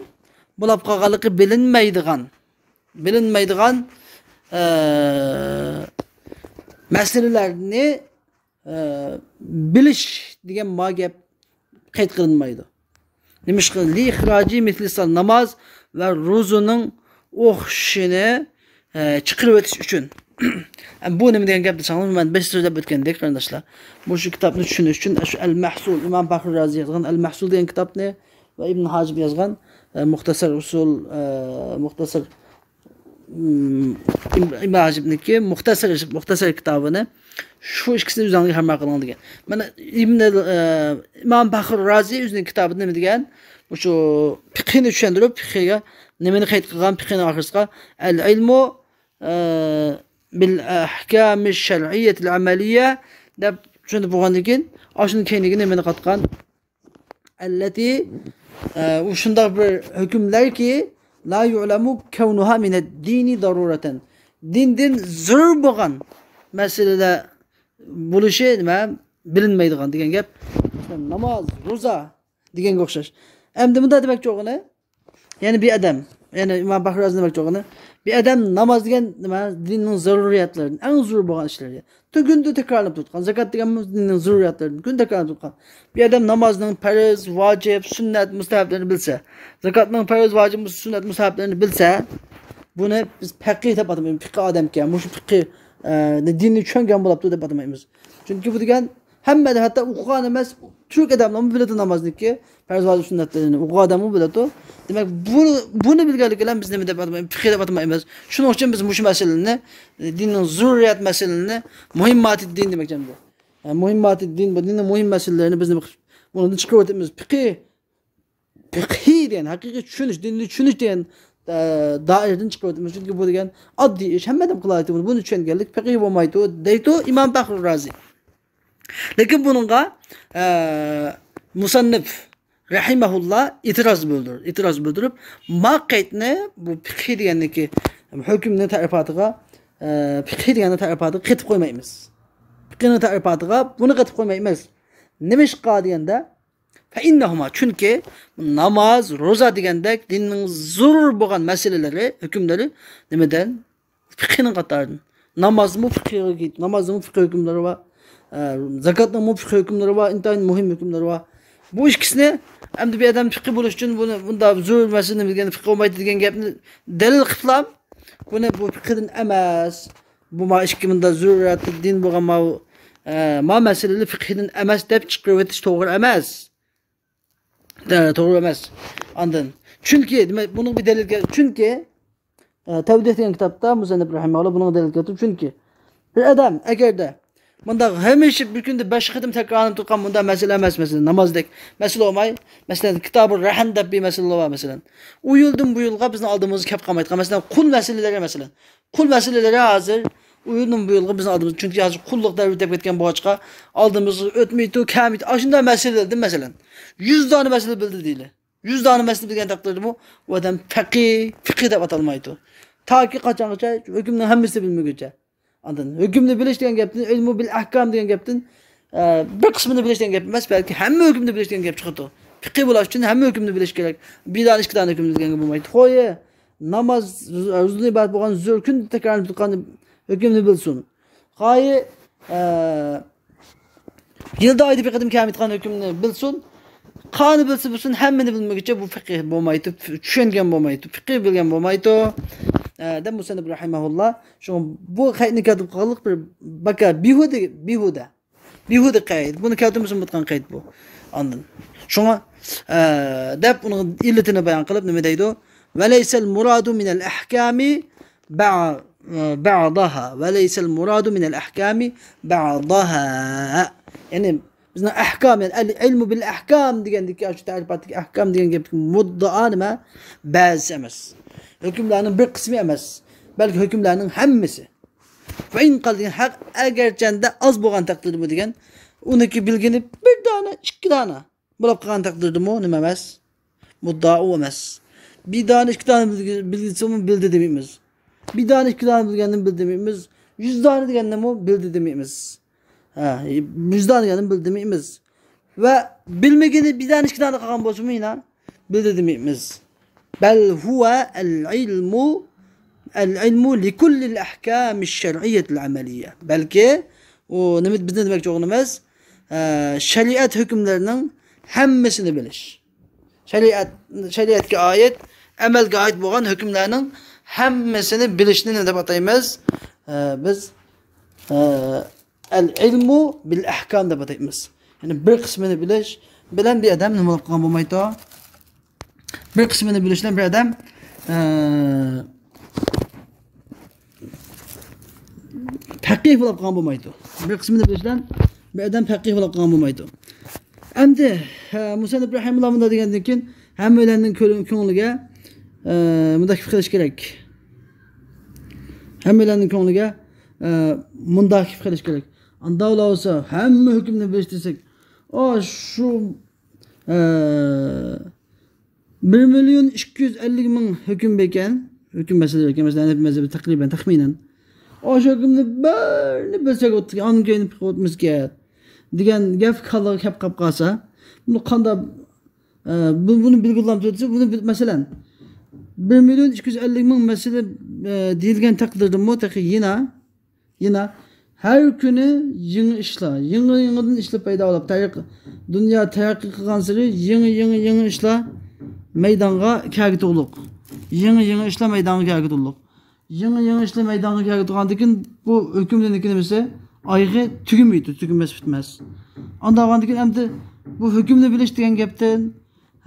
بولاپ قالغانلىقى بىلىنمەيدىغان، بىلىنمەيدىغان، ئە، مەسىلىلەرنى، ئە، بىلىش دېگەن ما گەپ قەيت قىلىنمايدۇ. نېمىشقا؟ لإخراج مثل الصلاة، ناماز ۋە روزىنىڭ ئوخشىشىنى، ئە، چىقىرىۋېتىش ئۈچۈن. بۇ نېمە دېگەن گەپ دېسەڭلار، مەن بەش سۆزلەپ ئۆتكەندەك، قېرىنداشلار. مۇشۇ كىتابنى چۈشىنىش ئۈچۈن، شۇ ئەل مەھسۇل، ئىمام پەخرى رازى يازغان ئەل مەھسۇل دېگەن كىتابنى ۋە ئىبن ھاجىب يازغان، ئە، مۇختەسەر ئۇسۇل، ئە، مۇختەسەر، ئىم-، ئىم-، ئىبن ھاجىبنىڭكى مۇختەسەر، مۇختەسەر كىتابىنى، شۇ ئىككىسىنى ئۆزۈڭلارغا ھەمراھ قىلىڭ دېگەن. مانا ئىبن، ئە، ئىمام پەخرى رازى ئۆزىنىڭ كىتابىدا نېمە دېگەن؟ مۇشۇ پىقھىنى چۈشەندۈرۈپ، پىقھىگە نېمىنى قەيت قىلغان؟ پىقھىنىڭ ئاخىرىسىغا، العلم، ئە، بالأحكام الشرعية العملية دەپ چۈشەندۈرۈپ بولغاندىن كېيىن، ئاشۇنىڭ كەينىگە نېمىنى قاتقان؟ التي، ئە، ئۇ شۇنداق بىر ھۆكۈملەركى، لا يعلم كونها من الدين ضرورة، دىندىن زۆرۈر بولغان مەسىلىلەر بولۇشى نېمە؟ بىلىنمەيدىغان دېگەن گەپ. ناماز، روزا دېگەنگە ئوخشاش. ئەمدى مۇنداق دېمەكچى بولغىنى، يەنى بىر ئادەم، يەنى ئىمام پەخرى رازى دېمەكچى بولغىنى، بىر ئادەم ناماز دېگەن نېمە؟ دىننىڭ زەرۇرىيەتلىرىدىن، ئەڭ زۆرۈر بولغان ئىشلىرى. كۈندە تەكرارلىنىپ تۇرغان. زاكات دېگەنمۇ دىننىڭ زۆرۈرىيەتلىرىدىن، كۈندە تەكرارلىنىپ تۇرغان. بىر ئادەم نامازنىڭ پەرز، ۋاجىپ، سۈننەت، مۇستەھەبلىرىنى بىلسە، زاكاتنىڭ پەرز، ۋاجىپ، سۈننەت، مۇستەھەبلىرىنى بىلسە، بۇنى بىز پەقىھ دەپ ئاتىمايمىز. پىقىھ ئادەمكەن، مۇشۇ پىقىھ، ئە، دىننى چۈشەنگەن بولاپتۇ دەپ ئاتىمايمىز. چۈنكى بۇ دېگەن ھەممە ئادەم، ھەتتا ئوقۇغان ئەمەس، تۈرك ئادەملەرمۇ بىلىدۇ نامازنىڭكى پەرز، ۋاجىپ، سۈننەتلىرىنى. ئوقۇغان ئادەممۇ بىلىدۇ. دېمەك، بۇ، بۇنى بىلگەنلىكى بىلەن بىز نېمە دەپ ئاتىمايمىز؟ پىقىھ دەپ ئاتىمايمىز. شۇنىڭ ئۈچۈن بىز مۇشۇ مەسىلىنى، دىننىڭ زۆرۈرىيەت مەسىلىنى، مۇھىمماتى دىن دېمەكچى ئەمدى. ئە، مۇھىمماتى دىن، بۇ دىننىڭ مۇھىم مەسىلىلىرىنى بىز نېمە قىلىپ، بۇنىڭدىن چىقىرىۋېتىمىز. پىقىھ، پىقىھ دېگەن، ھەقىقىي چۈشىنىش، دىننى چۈشىنىش دېگەن، ئە، دائىرىدىن چىقىرىۋېتىمىز. چۈنكى بۇ دېگەن ئاددىي ئىش، ھەممە ئادەم قىلالايدۇ بۇنى. بۇنى چۈشەنگەنلىك پىقىھ بولمايدۇ، دەيدۇ ئىمام پەخرى رازى. لېكىن بۇنىڭغا، ئە، مۇسەننىپ رەھىمەھۇللا ئېتىراز بىلدۈر-، ئېتىراز بىلدۈرۈپ، ما قەيتنى بۇ پىقىھ دېگەندىكى ھۆكۈمنىڭ تەرىپاتىغا، ئە، پىقىھ دېگەننىڭ تەرىپاتىغا قېتىپ قويمايمىز. پىقىھنىڭ تەرىپاتىغا بۇنى قېتىپ قويمايمىز. نېمىشقا دېگەندە، فإنهما، چۈنكى ناماز، روزا دېگەندەك دىننىڭ زور بولغان مەسىلىلىرى، ھۆكۈملىرى نېمىدىن؟ فىقھىنىڭ قاتارىدىن. نامازمۇ فىقھىغا كىرىدۇ. نامازنىڭمۇ فىقھىي ھۆكۈملىرى بار. ئە، زاكاتنىڭمۇ فىقھىي ھۆكۈملىرى بار. ئىنتايىن مۇھىم ھۆكۈملىرى بار. بۇ ئىككىسىنى ئەمدى بىر ئادەم فىقھىي بولۇش ئۈچۈن بۇنى، بۇندا زۆرۈر مەسىلىنى بىلگەن فىقھىي بولمايدۇ دېگەن گەپنى دەلىل قىلىپلا، بۇنى بۇ فىقھىدىن ئەمەس. بۇ ما ئىككى مۇندا زۆرۈرىيەتى دىن بولغان ما، ئە، ما مەسىلىنى فىقھىدىن ئەمەس دەپ چىقىرىۋېتىش توغرا ئەمەس. دە، توغرا ئەمەس. ئاندىن، چۈنكى، دېمەك، بۇنىڭ بىر دەلىل كەل-، چۈنكى، ئە، تەۋدىھ دېگەن كىتابتا مۇسەننىپ رەھىمەھۇللا بۇنىڭغا دەلىل كەلتۈرۈپ، چۈنكى بىر ئادەم ئەگەردە مۇنداق ھەمىشە بىر كۈندە بەش قېتىم تەكرارلىنىپ تۇرغان مۇنداق مەسىلە ئەمەس، مەسىلەن، نامازدەك مەسىلە بولماي، مەسىلەن، كىتابۇ رەھن دەپ بىر مەسىلە بار، مەسىلەن، ئۇ يىلدىن بۇ يىلغا بىزنىڭ ئالدىمىزغا كەپ قالمايدىغان، مەسىلەن، قۇل مەسىلىلىرى، مەسىلەن، قۇل مەسىلىلىرى ھازىر ئۇ يىلدىن بۇ يىلغا بىزنىڭ ئالدىمىزدا، چۈنكى ھازىر قۇللۇق دەۋرى دەپ كەتكەن بولغاچقا، ئالدىمىزغا ئۆتمەيدۇ، كەلمەيدۇ. ئاشۇنداق مەسىلىلەردىن، مەسىلەن، يۈز دانە مەسىلە بىلدى دەيلى. يۈز دانە مەسىلە بىلگەن تەقدىردىمۇ ئۇ ئادەم پەقىھ، فىقىھ دەپ ئاتالمايدۇ. تاكى قاچانغىچە؟ ھۆكۈمنىڭ ھەممىسىنى بىلمىگۈچە. ئاندىن ھۆكۈمنى بىلىش دېگەن گەپتىن، ئىلمۇ بىل ئەھكام دېگەن گەپتىن، ئە، بىر قىسمىنى بىلىش دېگەن گەپ ئەمەس، بەلكى ھەممە ھۆكۈمنى بىلىش دېگەن گەپ چىقىدۇ. پىقىھ بولۇش ئۈچۈن ھەممە ھۆكۈمنى بىلىش كېرەك. بىر دانە، ئىككى دانە ھۆكۈمنى بىلگەنگە بولمايدۇ. خويە، ناماز، روزىدىن ئىبارەت بولغان زۆرۈر كۈندە تەكرارلىنىپ تۇرغان ھۆكۈمنى بىلسۇن. خويە، ئە، يىلدا، ئايدا بىر قېتىم كەلمەيدىغان ھۆكۈمنى بىلسۇن. قانى بىلسە بىلسۇن، ھەممىنى بىلمىگۈچە بۇ پىقىھ بولمايدۇ، چۈشەنگەن بولمايدۇ، پىقىھ بىلگەن بولمايدۇ، ئە، دەپ مۇسەننىپ رەھىمەھۇللا. شۇڭا بۇ قەيتنى كەلتۈرۈپ قالغانلىق بىر بىكار، بىھۇدە، بىھۇدە. بىھۇدە قەيت. بۇنى كەلتۈرمىسە بولمايدىغان قەيت بۇ. ئاندىن. شۇڭا، ئە، دەپ ئۇنىڭ ئىللىتىنى بايان قىلىپ نېمە دەيدۇ؟ وليس المراد من الأحكام بع-، بعضها، وليس المراد من الأحكام بعضها. يەنى بىزنىڭ ئەھكام، يەنى ئەل ئىلمۇ بىل ئەھكام دېگەندىكى، شۇ تەرىپاتتىكى ئەھكام دېگەن گەپتىكى مۇددىئا نېمە؟ بەزىسى ئەمەس. ھۆكۈملەرنىڭ بىر قىسمى ئەمەس، بەلكى ھۆكۈملەرنىڭ ھەممىسى. فإن قال دېگەن ھەق، ئەگەرچەندە ئاز بولغان تەقدىردىمۇ دېگەن، ئۇنىڭكى بىلگىنى بىر دانە، ئىككى دانە بولۇپ قالغان تەقدىردىمۇ نېمە ئەمەس؟ مۇددىئا ئۇ ئەمەس. بىر دانە، ئىككى دانە بىلگە-، بىلسىمۇ بىلدى دېمەيمىز. بىر دانە، ئىككى دانە بىلگەندىن بىلدى دېمەيمىز. يۈز دانە دېگەندىنمۇ بىلدى دېمەيمىز. ھە، يۈز دانە دېگەندىن بىلدى دېمەيمىز. ۋە بىلمىگىنى بىر دانە، ئىككى دانە قالغان بولسىمۇ يەنە بىلدى دېمەيمىز. بل هو العلم، العلم لكل الأحكام الشرعية العملية. بەلكى ئۇ نېمە، بىزنىڭ دېمەكچى بولغىنىمىز، ئە، شەرىئەت ھۆكۈملىرىنىڭ ھەممىسىنى بىلىش. شەرىئەت، شەرىئەتكە ئائىت، ئەمەلگە ئائىت بولغان ھۆكۈملەرنىڭ ھەممىسىنى بىلىشنى نېمە دەپ ئاتايمىز؟ ئە، بىز، ئە، ئەل ئىلمۇ بىل ئەھكام دەپ ئاتايمىز. يەنى بىر قىسمىنى بىلىش بىلەن بىر ئادەم نېمە بولۇپ قالغان بولمايدۇ؟ بىر قىسمىنى بىلىش بىلەن بىر ئادەم، ئە، پەقىھ بولۇپ قالغان بولمايدۇ. بىر قىسمىنى بىلىش بىلەن بىر ئادەم پەقىھ بولۇپ قالغان بولمايدۇ. ئەمدى، ئە، مۇسەننىپ رەھىمەھۇللا مۇنداق دېگەندىن كېيىن، ھەممەيلەننىڭ كۆ-، كۆڭلىگە، ئە، مۇنداق پىكىر قىلىش كېرەك. ھەممەيلەننىڭ كۆڭلىگە، ئە، مۇنداق پىكىر قىلىش كېرەك. ئانداق بولسا، ھەممە ھۆكۈمنى بىلىش دېسەك، ئا، شۇ، ئە، بىر مىليون ئىككى يۈز ئەللىك مىڭ ھۆكۈم باركەن، ھۆكۈم مەسىلە باركەن، مەسىلەن، ھەنەپىي مەزھەپتە تەقرىبەن، تەخمىنەن. ئاشۇ ھۆكۈمنى بارىنى بىلسەك بولدى، ئاندىن كېيىن پىقىھ ئۆتمىسىكەن دېگەن گەپ كاللىغا كەپ قاپ قالسا، بۇنى قانداق، ئە، بۇ-، بۇنى بىلگىلى بولامدۇ دېسە، بۇنى بىل-، مەسىلەن، بىر مىليون ئىككى يۈز ئەللىك مىڭ مەسىلە، ئە، دېيىلگەن تەقدىردىمۇ تېخى يەنە يەنە ھەر كۈنى يېڭى ئىشلار، يېڭى-يېڭىدىن ئىشلار پەيدا بولۇپ، تەرەقق-، دۇنيا تەرەققىي قىلغانسېرى يېڭى-يېڭى-يېڭى ئىشلار مەيدانغا كەلگۈدەك. يېڭى-يېڭى ئىشلار مەيدانغا كەلگۈدەك. يېڭى-يېڭى ئىشلار مەيدانغا كەلگۈدەك بولغاندىكىن بۇ ھۆكۈملەرنىڭكى نېمىسى؟ ئايىغى تۈگىمەيدۇ، تۈگىمەس، پۈتمەس. ئانداق بولغاندىكىن ئەمدى بۇ ھۆكۈمنى بىلىش دېگەن گەپتىن،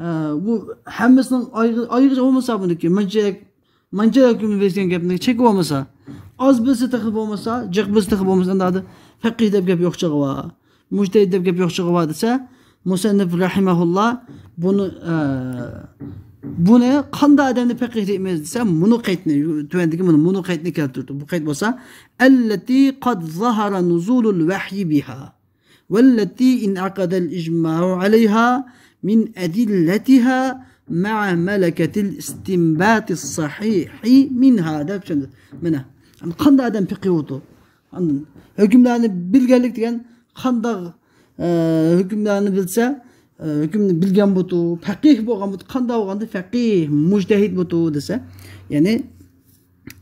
ھە، بۇ ھەممىسىنىڭ ئايىغى، ئايىغىچە بولمىسا بۇنىڭكى، مۇنچە مانچە ھۆكۈمنى بىلسە دېگەن گەپنىڭ چېكى بولمىسا، ئاز بىلسە تېخى بولمىسا، جىق بىلسە تېخى بولمىسا، ئانداقتا پەقىھ دەپ گەپ يوقچىغى بار، مۇجتەھىد دەپ گەپ يوقچىغى بار دېسە، مۇسەننىپ رەھىمەھۇللا بۇنى، ئە، بۇنى قانداق ئادەمنى پەقىھ دەيمىز دېسە، مۇنۇ قەيتنى، تۆۋەندىكى مۇنۇ، مۇنۇ قەيتنى كەلتۈردى. بۇ قەيت بولسا، التي قد ظهر نزول الوحي بها. والتي انعقد الإجماع عليها من أدلتها مع ملكة الاستنباط الصحيح منها دەپ چۈشەندۈردى. مانا، قانداق ئادەم پەقىھ بولىدۇ؟ ئاندىن ھۆكۈملەرنى بىلگەنلىك دېگەن قانداق، ئە، ھۆكۈملەرنى بىلسە، ئە، ھۆكۈمنى بىلگەن بۇتۇ، پەقىھ بولغان بۇتۇ، قانداق بولغاندا پەقىھ، مۇجتەھىد بۇتۇ دېسە، يەنى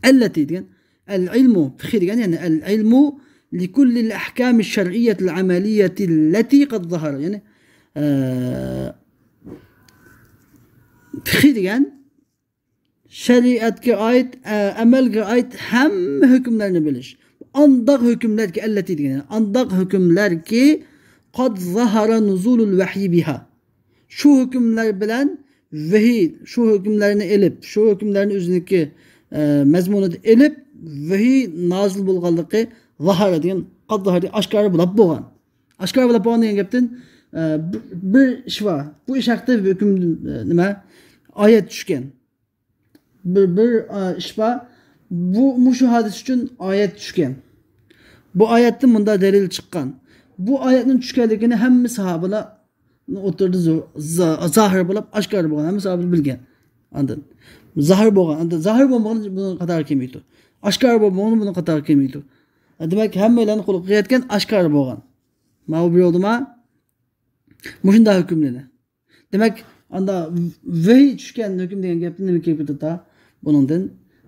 ئەللەتى دېگەن، ئەل ئىلمۇ، پىقھى دېگەن، يەنى ئەل ئىلمۇ لىكۇللىل ئەھكامى شەرئىيەتىل ئەمەلىيەتىللەتى قەد زەھەر. يەنى، ئە، پىقھى دېگەن شەرىئەتكە ئائىت، ئە، ئەمەلگە ئائىت ھەممە ھۆكۈملەرنى بىلىش. ئانداق ھۆكۈملەركى، ئەللەتى دېگەن، ئانداق ھۆكۈملەركى قەد زەھەرە نۇزۇلۇل ۋەھيى بىھا. شۇ ھۆكۈملەر بىلەن ۋەھىي، شۇ ھۆكۈملەرنى ئېلىپ، شۇ ھۆكۈملەرنى ئۆزىنىڭكى، ئە، مەزمۇنىدا ئېلىپ، ۋەھىي نازىل بولغانلىقى زەھەرە دېگەن، قەد زەھەرە دېگەن ئاشكارا بولاپ بولغان. ئاشكارا بولاپ بولغان دېگەن گەپتىن، ئە، بىر، بىر ئىش بار. بۇ ئىش ھەققىدە ھۆكۈم، ئە، نېمە؟ ئايەت چۈشكەن. بىر، بىر، ئە، ئىش بار. بۇ، مۇشۇ ھادىسە ئۈچۈن ئايەت چۈشكەن. بۇ ئايەتتىن مۇنداق دەلىل چىققان. بۇ ئايەتنىڭ چۈشكەنلىكىنى ھەممە ساھابىلار ئوتتۇرىدا زو-، زا-، زاھىر بولۇپ، ئاشكارا بولغان، ھەممە ساھابە بىلگەن. ئاندىن زاھىر بولغان، ئاندىن زاھىر بولمىغان بۇنىڭ قاتارىغا كىرمەيدۇ. ئاشكارا بولمىغان بۇنىڭ قاتارىغا كىرمەيدۇ. دېمەك، ھەممەيلەننىڭ قۇلىقىغا يەتكەن ئاشكارا بولغان. ماۋۇ بىر يولدىما؟ مۇشۇنداق ھۆكۈملىنى. دېمەك، ئاندا ۋەھىي چۈشكەن ھۆكۈم دېگەن گەپتىن نېمە كېلىپ كېتىدۇ؟ بۇنىڭدىن،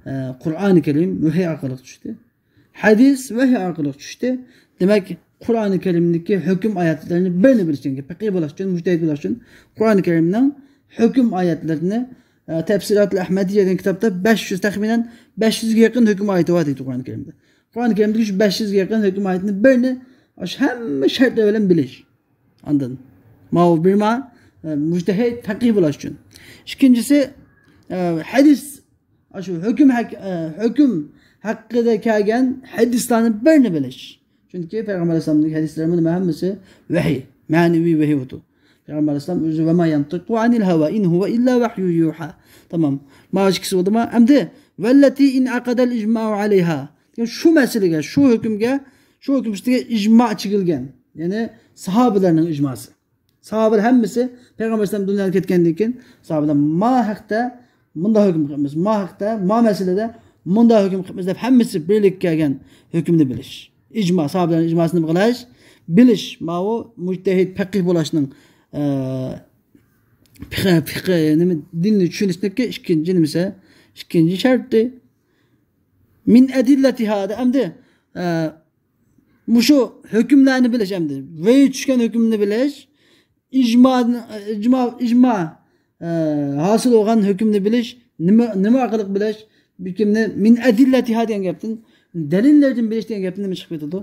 ئە، قۇرئانى كەرىم ۋەھىي ئارقىلىق چۈشتى. ھەدىس ۋەھىي ئارقىلىق چۈشتى. دېمەك، قۇرئانى كەرىمدىكى ھۆكۈم ئايەتلىرىنى بىرنى بىلىش كېرەك. پەقىھ بولاش ئۈچۈن، مۇجتەھىد بولاش ئۈچۈن قۇرئانى كەرىمنىڭ ھۆكۈم ئايەتلىرىنى، ئە، تەپسىراتۇل ئەھمەدىيە دېگەن كىتابتا بەش يۈز، تەخمىنەن بەش يۈزگە يېقىن ھۆكۈم ئايىتى بار دەيدۇ قۇرئانى كەرىمدە. قۇرئانى كەرىمدىكى شۇ بەش يۈزگە يېقىن ھۆكۈم ئايىتىنى بىرنى، ئاشۇ ھەممە شەرتلەر بىلەن بىلىش. ئاندىن ماۋۇ بىر ما، ئە، مۇجتەھىد، پەقىھ بولاش ئۈچۈن. ئىككىنچىسى، ئە، ھەدىس، ئاشۇ ھۆكۈم ھەق-، ئە، ھۆكۈم ھەققىدە كەلگەن ھەدىسلەرنى بىرنى بىلىش. چۈنكى پەيغەمبەر ئەلەيھىسسالامنىڭ ھەدىسلىرى بۇنىڭ ھەممىسى ۋەھىي، مەنىۋى ۋەھىي بۇ. پەيغەمبەر ئەلەيھىسسالام ئۆزى ۋە ما يەنتىقۇ ئەنىل ھەۋا ئىن ھۇۋە ئىللا ۋەھيۇ يۇھا. تامام. مانا ئىككىسى بولدىما؟ ئەمدى ۋەللەتى ئىن ئەقەدەل ئىجمائۇ ئەلەيھا. دېگەن شۇ مەسىلىگە، شۇ ھۆكۈمگە، شۇ ھۆكۈم ئۈستىگە ئىجما چىگىلگەن. يەنى ساھابىلەرنىڭ ئىجماسى. ساھابىلەر ھەممىسى پەيغەمبەر ئەلەيھىسسالام دۇنيادىن كەتكەندىن كېيىن ساھابىلەر ما ھەقتە مۇنداق ھۆكۈم قىلىمىز، ما ھەقتە، ما مەسىلىدە مۇنداق ھۆكۈم قىلىمىز دەپ ھەممىسى بىرلىككە كەلگەن ھۆكۈمنى بىلىش. ئىجما، ساھابىلەرنىڭ ئىجماسىنى نېمە قىلىش؟ بىلىش. ماۋۇ مۇجتەھىد، پەقىھ بولۇشنىڭ، ئە، پىقى، پىقى، نېمە، دىننى چۈشىنىشنىڭكى ئىككىنچى نېمىسى، ئىككىنچى شەرتى. مىن ئەدىللەتىھا دە، ئەمدى، ئە، مۇشۇ ھۆكۈملەرنى بىلىش ئەمدى. ۋەھىي چۈشكەن ھۆكۈمنى بىلىش، ئىجما، ئىجما، ئىجما، ئە، ھاسىل بولغان ھۆكۈمنى بىلىش نېمە، نېمە ئارقىلىق بىلىش؟ بىر كىمنى مىن ئەدىللەتىھا دېگەن گەپتىن، دەلىللەردىن بىلىش دېگەن گەپتىن نېمە چىقىپ كېتىدۇ؟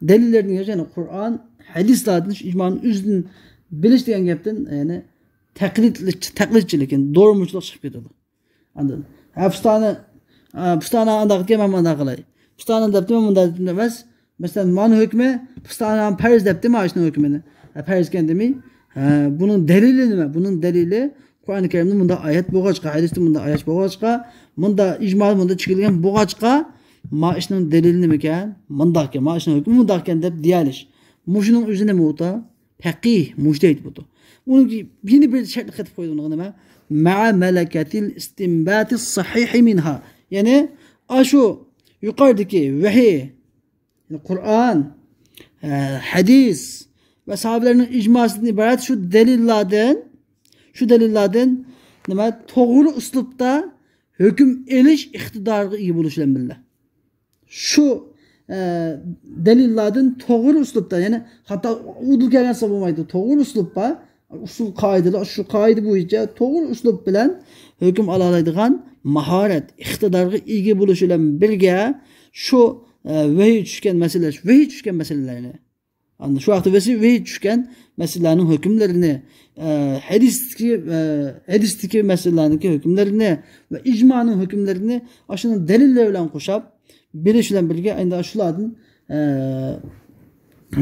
دەلىللەردىن، يەنى قۇرئان، ھەدىسلاردىن، شۇ ئىجمانىڭ ئۆزىدىن بىلىش دېگەن گەپتىن، يەنى تەقلىد، تەقلىدچىلىك، يەنى دورىمۇچىلىق چىقىپ كېتىدۇ. ئاندىن، ھە، پۇستانى، ئە، پۇستانى ئانداق ئىكەن، مەن مۇنداق قىلاي. پۇستانى دەپتۇ، مەن مۇنداق دەپتۇ ئەمەس. مەسىلەن، مانا ھۆكمى، پۇستانى پەرز دەپتۇ، مانا ئىشنىڭ ھۆكمىنى. ھە، پەرز ئىكەن دېمەي. ھە، بۇنىڭ دەلىلى نېمە؟ بۇنىڭ دەلىلى قۇرئانى كەرىمدە مۇنداق ئايەت بولغاچقا، ھەدىستە مۇنداق ئايەت بولغاچقا، مۇنداق ئىجما، مۇنداق چىقىلغان بولغاچقا، ما ئىشنىڭ دەلىلى نېمىكەن؟ مۇنداقكەن، ما ئىشنىڭ ھۆكمى مۇنداقكەن دەپ دېيەلىش. مۇشۇنىڭ ئۆزى نېمە بولىدۇ؟ پەقىھ، مۇجتەھىد بولىدۇ. ئۇنىڭ يەنە بىر شەرتنى قېتىپ قويدى ئۇنىڭغا نېمە؟ مەئە مەلەكەتىل ئىستىنباتىس سەھىھى مىنھا. يەنى، ئاشۇ يۇقىرىدىكى ۋەھىي، يەنى قۇرئان، ئە، ھەدىس ۋە ساھابىلەرنىڭ ئىجماسىدىن ئىبارەت شۇ دەلىللاردىن، شۇ دەلىللاردىن نېمە؟ توغرا ئۇسلۇبتا ھۆكۈم ئېلىش ئىقتىدارىغا ئىگە بولۇش بىلەن بىللە. شۇ، ئە، دەلىللاردىن توغرا ئۇسلۇبتا، يەنى خاتا ئۇدۇل كەلگەن بولسا بولمايدۇ. توغرا ئۇسلۇب بار، ئۇسۇل قائىدىلەر، شۇ قائىدە بويىچە توغرا ئۇسلۇب بىلەن ھۆكۈم ئالالايدىغان ماھارەت، ئىقتىدارغا ئىگە بولۇش بىلەن بىرگە شۇ، ئە، ۋەھىي چۈشكەن مەسىلە، ۋەھىي چۈشكەن مەسىلىلەرنى، ئاندىن شۇ ۋاقىتتا ۋەسى-، ۋەھىي چۈشكەن مەسىلىلەرنىڭ ھۆكۈملىرىنى، ئە، ھەدىستىكى، ئە، ھەدىستىكى مەسىلىلەرنىڭكى ھۆكۈملىرىنى ۋە ئىجمانىڭ ھۆكۈملىرىنى ئاشۇنىڭ دەلىللىرى بىلەن قوشاپ بىلىش بىلەن بىرگە، ئەمدى شۇلاردىن، ئە،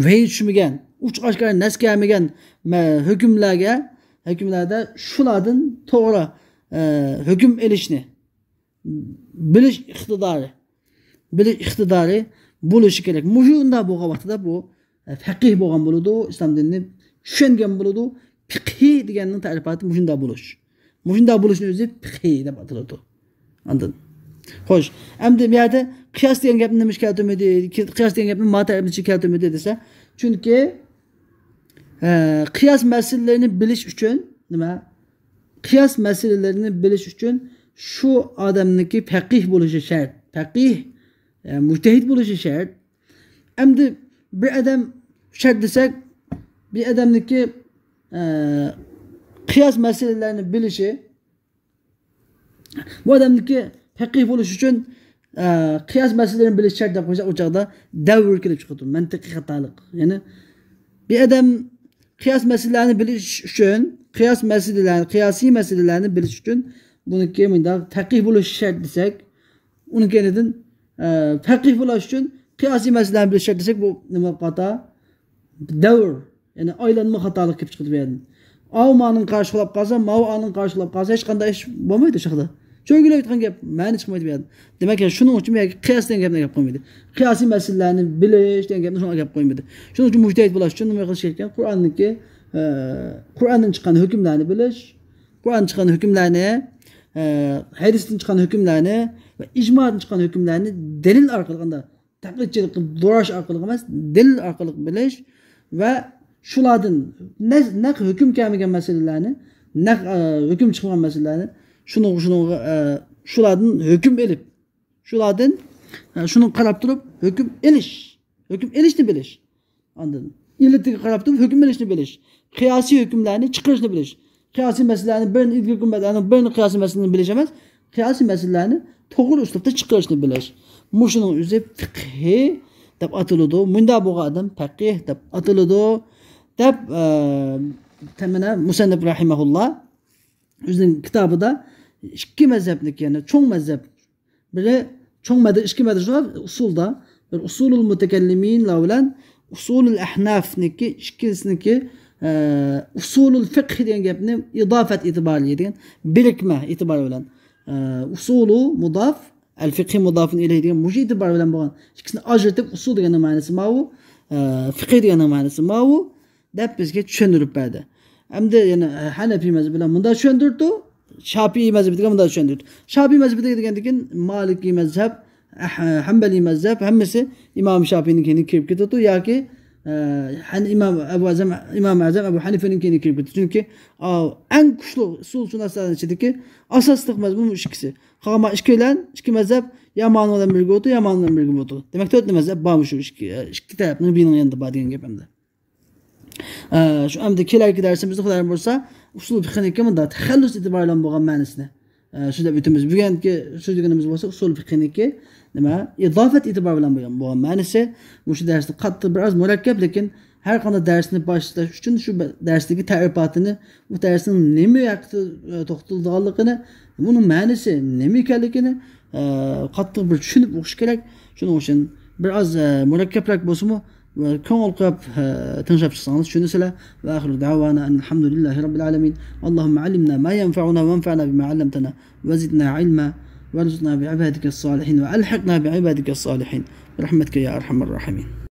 ۋەھىي چۈشمىگەن، ئوچۇق ئاشكارا نەس كەلمىگەن مە-، ھۆكۈملەرگە، ھۆكۈملەردە شۇلاردىن توغرا، ئە، ھۆكۈم ئېلىشنى بىلىش ئىقتىدارى، بىلىش ئىقتىدارى بولۇشى كېرەك. مۇشۇنداق بولغان ۋاقتىدا بۇ، ئە، پەقىھ بولغان بولىدۇ، ئىسلام دىنىنى چۈشەنگەن بولىدۇ. پىقھى دېگەننىڭ تەرىپاتى مۇشۇنداق بولۇش. مۇشۇنداق بولۇشنى ئۆزى پىقھى دەپ ئاتىلىدۇ. ئاندىن، خوش، ئەمدى بۇ يەردە قىياس دېگەن گەپنى نېمە ئۈچۈن كەلتۈرمىدى؟ قىياس دېگەن گەپنى ما تەرىپىنى نېمە ئۈچۈن كەلتۈرمىدى دېسە، چۈنكى ئە، قىياس مەسىلىلىرىنى بىلىش ئۈچۈن نېمە؟ قىياس مەسىلىلىرىنى بىلىش ئۈچۈن شۇ ئادەمنىڭكى پەقىھ بولۇشى شەرت. پەقىھ، ئە، مۇجتەھىد بولۇشى شەرت. ئەمدى بىر ئادەم شەرت دېسەك، بىر ئادەمنىڭكى، ئە، قىياس مەسىلىلەرنى بىلىشى، بۇ ئادەمنىڭكى پەقىھ بولۇش ئۈچۈن، ئە، قىياس مەسىلىلەرنى بىلىش شەرت دەپ قويساق، ئۇ چاغدا دەۋر كېلىپ چىقىدۇ، مەنتىقىي خاتالىق. يەنى بىر ئادەم قىياس مەسىلىلەرنى بىلىش ئۈچۈن، قىياس مەسىلىلەرنى، قىياسىي مەسىلىلەرنى بىلىش ئۈچۈن بۇنىڭكى مۇنداق پەقىھ بولۇش شەرت دېسەك، ئۇنىڭ كەينىدىن، ئە، پەقىھ بولۇش ئۈچۈن قىياسىي مەسىلىلەرنى بىلىش شەرت دېسەك، بۇ نېمە خاتا؟ دەۋر، يەنى ئايلانما خاتالىق كېلىپ چىقىدۇ بۇ يەردىن. ئاۋۇ مانىڭ قارشى خىلاپ قالسا، ماۋۇ ئانىڭ قارشى خىلاپ قالسا، ھېچ قانداق ئىش بولمايدۇ شۇ چاغدا. چۆرگىلەپ ئېيتقان گەپ مەنە چىقمايدۇ بۇ يەردىن. دېمەك، يەنى شۇنىڭ ئۈچۈن بۇ يەرگە قىياس دېگەن گەپنى ئەكەپ قويمىدى. قىياسىي مەسىلىلەرنى بىلىش دېگەن گەپنى شۇڭا ئەكەپ قويمىدى. شۇنىڭ ئۈچۈن مۇجتەھىد بولۇش ئۈچۈن نېمە قىلىش كېرەككەن؟ قۇرئاننىڭكى، ئە، قۇرئاندىن چىققان ھۆكۈملەرنى بىلىش، قۇرئاندىن چىققان ھۆكۈملەرنى، ئە، ھەدىستىن چىققان ھۆكۈملەرنى ۋە ئىجمادىن چىققان ھۆكۈملەرنى دەلىل ئارقىلىق، ئاندا تەقلىدچىلىك قىلىپ دوراش ئارقىلىق ئەمەس، دەلىل ئارقىلىق بىلىش ۋە شۇلاردىن نە-، نەق ھۆكۈم كەلمىگەن مەسىلىلەرنى، نەق، ئە، ھۆكۈم چىقمىغان مەسىلىلەرنى، شۇنىڭغا، شۇنىڭغا، ئە، شۇلاردىن ھۆكۈم ئېلىپ، شۇلاردىن، ئە، شۇنىڭغا قاراپ تۇرۇپ ھۆكۈم ئېلىش، ھۆكۈم ئېلىشنى بىلىش. ئاندىن ئىللىتىگە قاراپ تۇرۇپ ھۆكۈم ئېلىشنى بىلىش، قىياسىي ھۆكۈملەرنى چىقىرىشنى بىلىش، قىياسىي مەسىلىلەرنى بىرىنى ئىلگىرى ھۆكۈم بىلەن، بىرىنى قىياسىي مەسىلىنى بىلىش ئەمەس، قىياسىي مەسىلىلەرنى توغرا ئۇسلۇبتا چىقىرىشنى بىلىش. مۇشۇنىڭ ئۆزى فىقھى دەپ ئاتىلىدۇ. مۇنداق بولغان ئادەم پەقىھ دەپ ئاتىلىدۇ، دەپ، ئە، تەمەنە مۇسەننىپ رەھىمەھۇللا ئۆزىنىڭ كىتابىدا ئىككى مەزھەپنىكى، يەنى چوڭ مەزھەپ، بىرى چوڭ مەدە-، ئىككى مەدرىسە بار ئۇسۇلدا. بىر ئۇسۇلۇل مۇتەكەللىمىنلار بىلەن ئۇسۇلۇل ئەھنافنىكى ئىككىسىنىكى، ئە، ئۇسۇلۇل فىقھ دېگەن گەپنى ئىدافەت ئېتىبارى دېگەن بىرىكمە ئېتىبارى بىلەن، ئە، ئۇسۇلۇ مۇداف، ئەل فىقھى مۇدافۇن ئىلەيھ دېگەن مۇشۇ ئېتىبار بىلەن بولغان ئىككىسىنى ئاجرىتىپ ئۇسۇل دېگەننىڭ مەنىسى ماۋۇ، ئە، فىقھى دېگەننىڭ مەنىسى ماۋۇ. دەپ بىزگە چۈشەندۈرۈپ بەردى. ئەمدى يەنە، ئە، ھەنەفىي مەزھەپ بىلەن مۇنداق چۈشەندۈرۈپتۇ، شاپىئىي مەزھەپىدىكى مۇنداق چۈشەندۈرۈپتۇ. شاپىئىي مەزھىپىدىكى دېگەندىكىن مالىكىي مەزھەپ، ئەھ-، ھەمبەلىي مەزھەپ ھەممىسى ئىمام شاپىئىنىڭكىنى كىرىپ كېتىدۇ ياكى، ئە، ھەن-، ئىمام ئەبۇ ئەزەم، ئىمام ئەزەم ئەبۇ ھەنىفىنىڭكىنى كىرىپ كېتىدۇ. چۈنكى، ئا، ئەڭ كۈچلۈك ئۇسۇلشۇناسلارنىڭ ئىچىدىكى ئاساسلىق مەزھەپ بۇ ئىككىسى. قالغان ئىككىيلەن، ئىككى مەزھەپ يا مانىڭ بىلەن بىرگە بولىدۇ، يا مانىڭ بىلەن بىرگە بولىدۇ. دېمەك، تۆتلا مەزھەپ بارمۇ شۇ ئىككى، ئىككى تەرەپنىڭ بىرىنىڭ يېنىدا بار دېگەن گەپ ئەمدى. ئە، شۇ ئەمدى كېلەركى دەرسىمىزدە خۇدايىم بۇيرۇسا ئۇسۇل فىقھنىڭكى مۇنداق تەخەللۇس ئېتىبارى بىلەن بولغان مەنىسىنى، ئە، سۆزلەپ ئۆتىمىز. بۈگۈنكى سۆزلىگىنىمىز بولسا ئۇسۇل فىقھنىڭكى نېمە؟ ئىزافەت ئېتىبارى بىلەن بولغان، بولغان مەنىسى. مۇشۇ دەرسنى قاتتىق بىر ئاز مۇرەككەپ، لېكىن ھەر قانداق دەرسنى باشلاش ئۈچۈن شۇ بە-، دەرستىكى تەرىپاتىنى، ئۇ دەرسنىڭ نېمە ھەققىدە، ئە، توختىلىدىغانلىقىنى، ئۇنىڭ مەنىسى نېمە ئىكەنلىكىنى، ئە، قاتتىق بىر چۈشىنىپ ئوقۇش كېرەك. شۇنىڭ ئۈچۈن بىر ئاز، ئە، مۇرەككەپرەك بولسىمۇ، كۆڭۈل قويۇپ، ئە، تىڭشاپ چىقسىڭىز چۈشىنىسىلەر. ۋە ئاخىرۇ دەۋانا ئەنىل ھەمدۇلىللاھى رەببىل ئالەمىن. ئاللاھۇممە ئەللىمنا ما يەنفەئۇنا ۋەنفەئنا بىما ئەللەمتەنا ۋەزىدنا ئىلما ۋەرزۇقنا بىئىبادىكەس سالىھىن ۋە ئەلھىقنا بىئىبادىكەس سالىھىن. بىرەھمەتىكە يا ئەرھەمەر راھىمىن.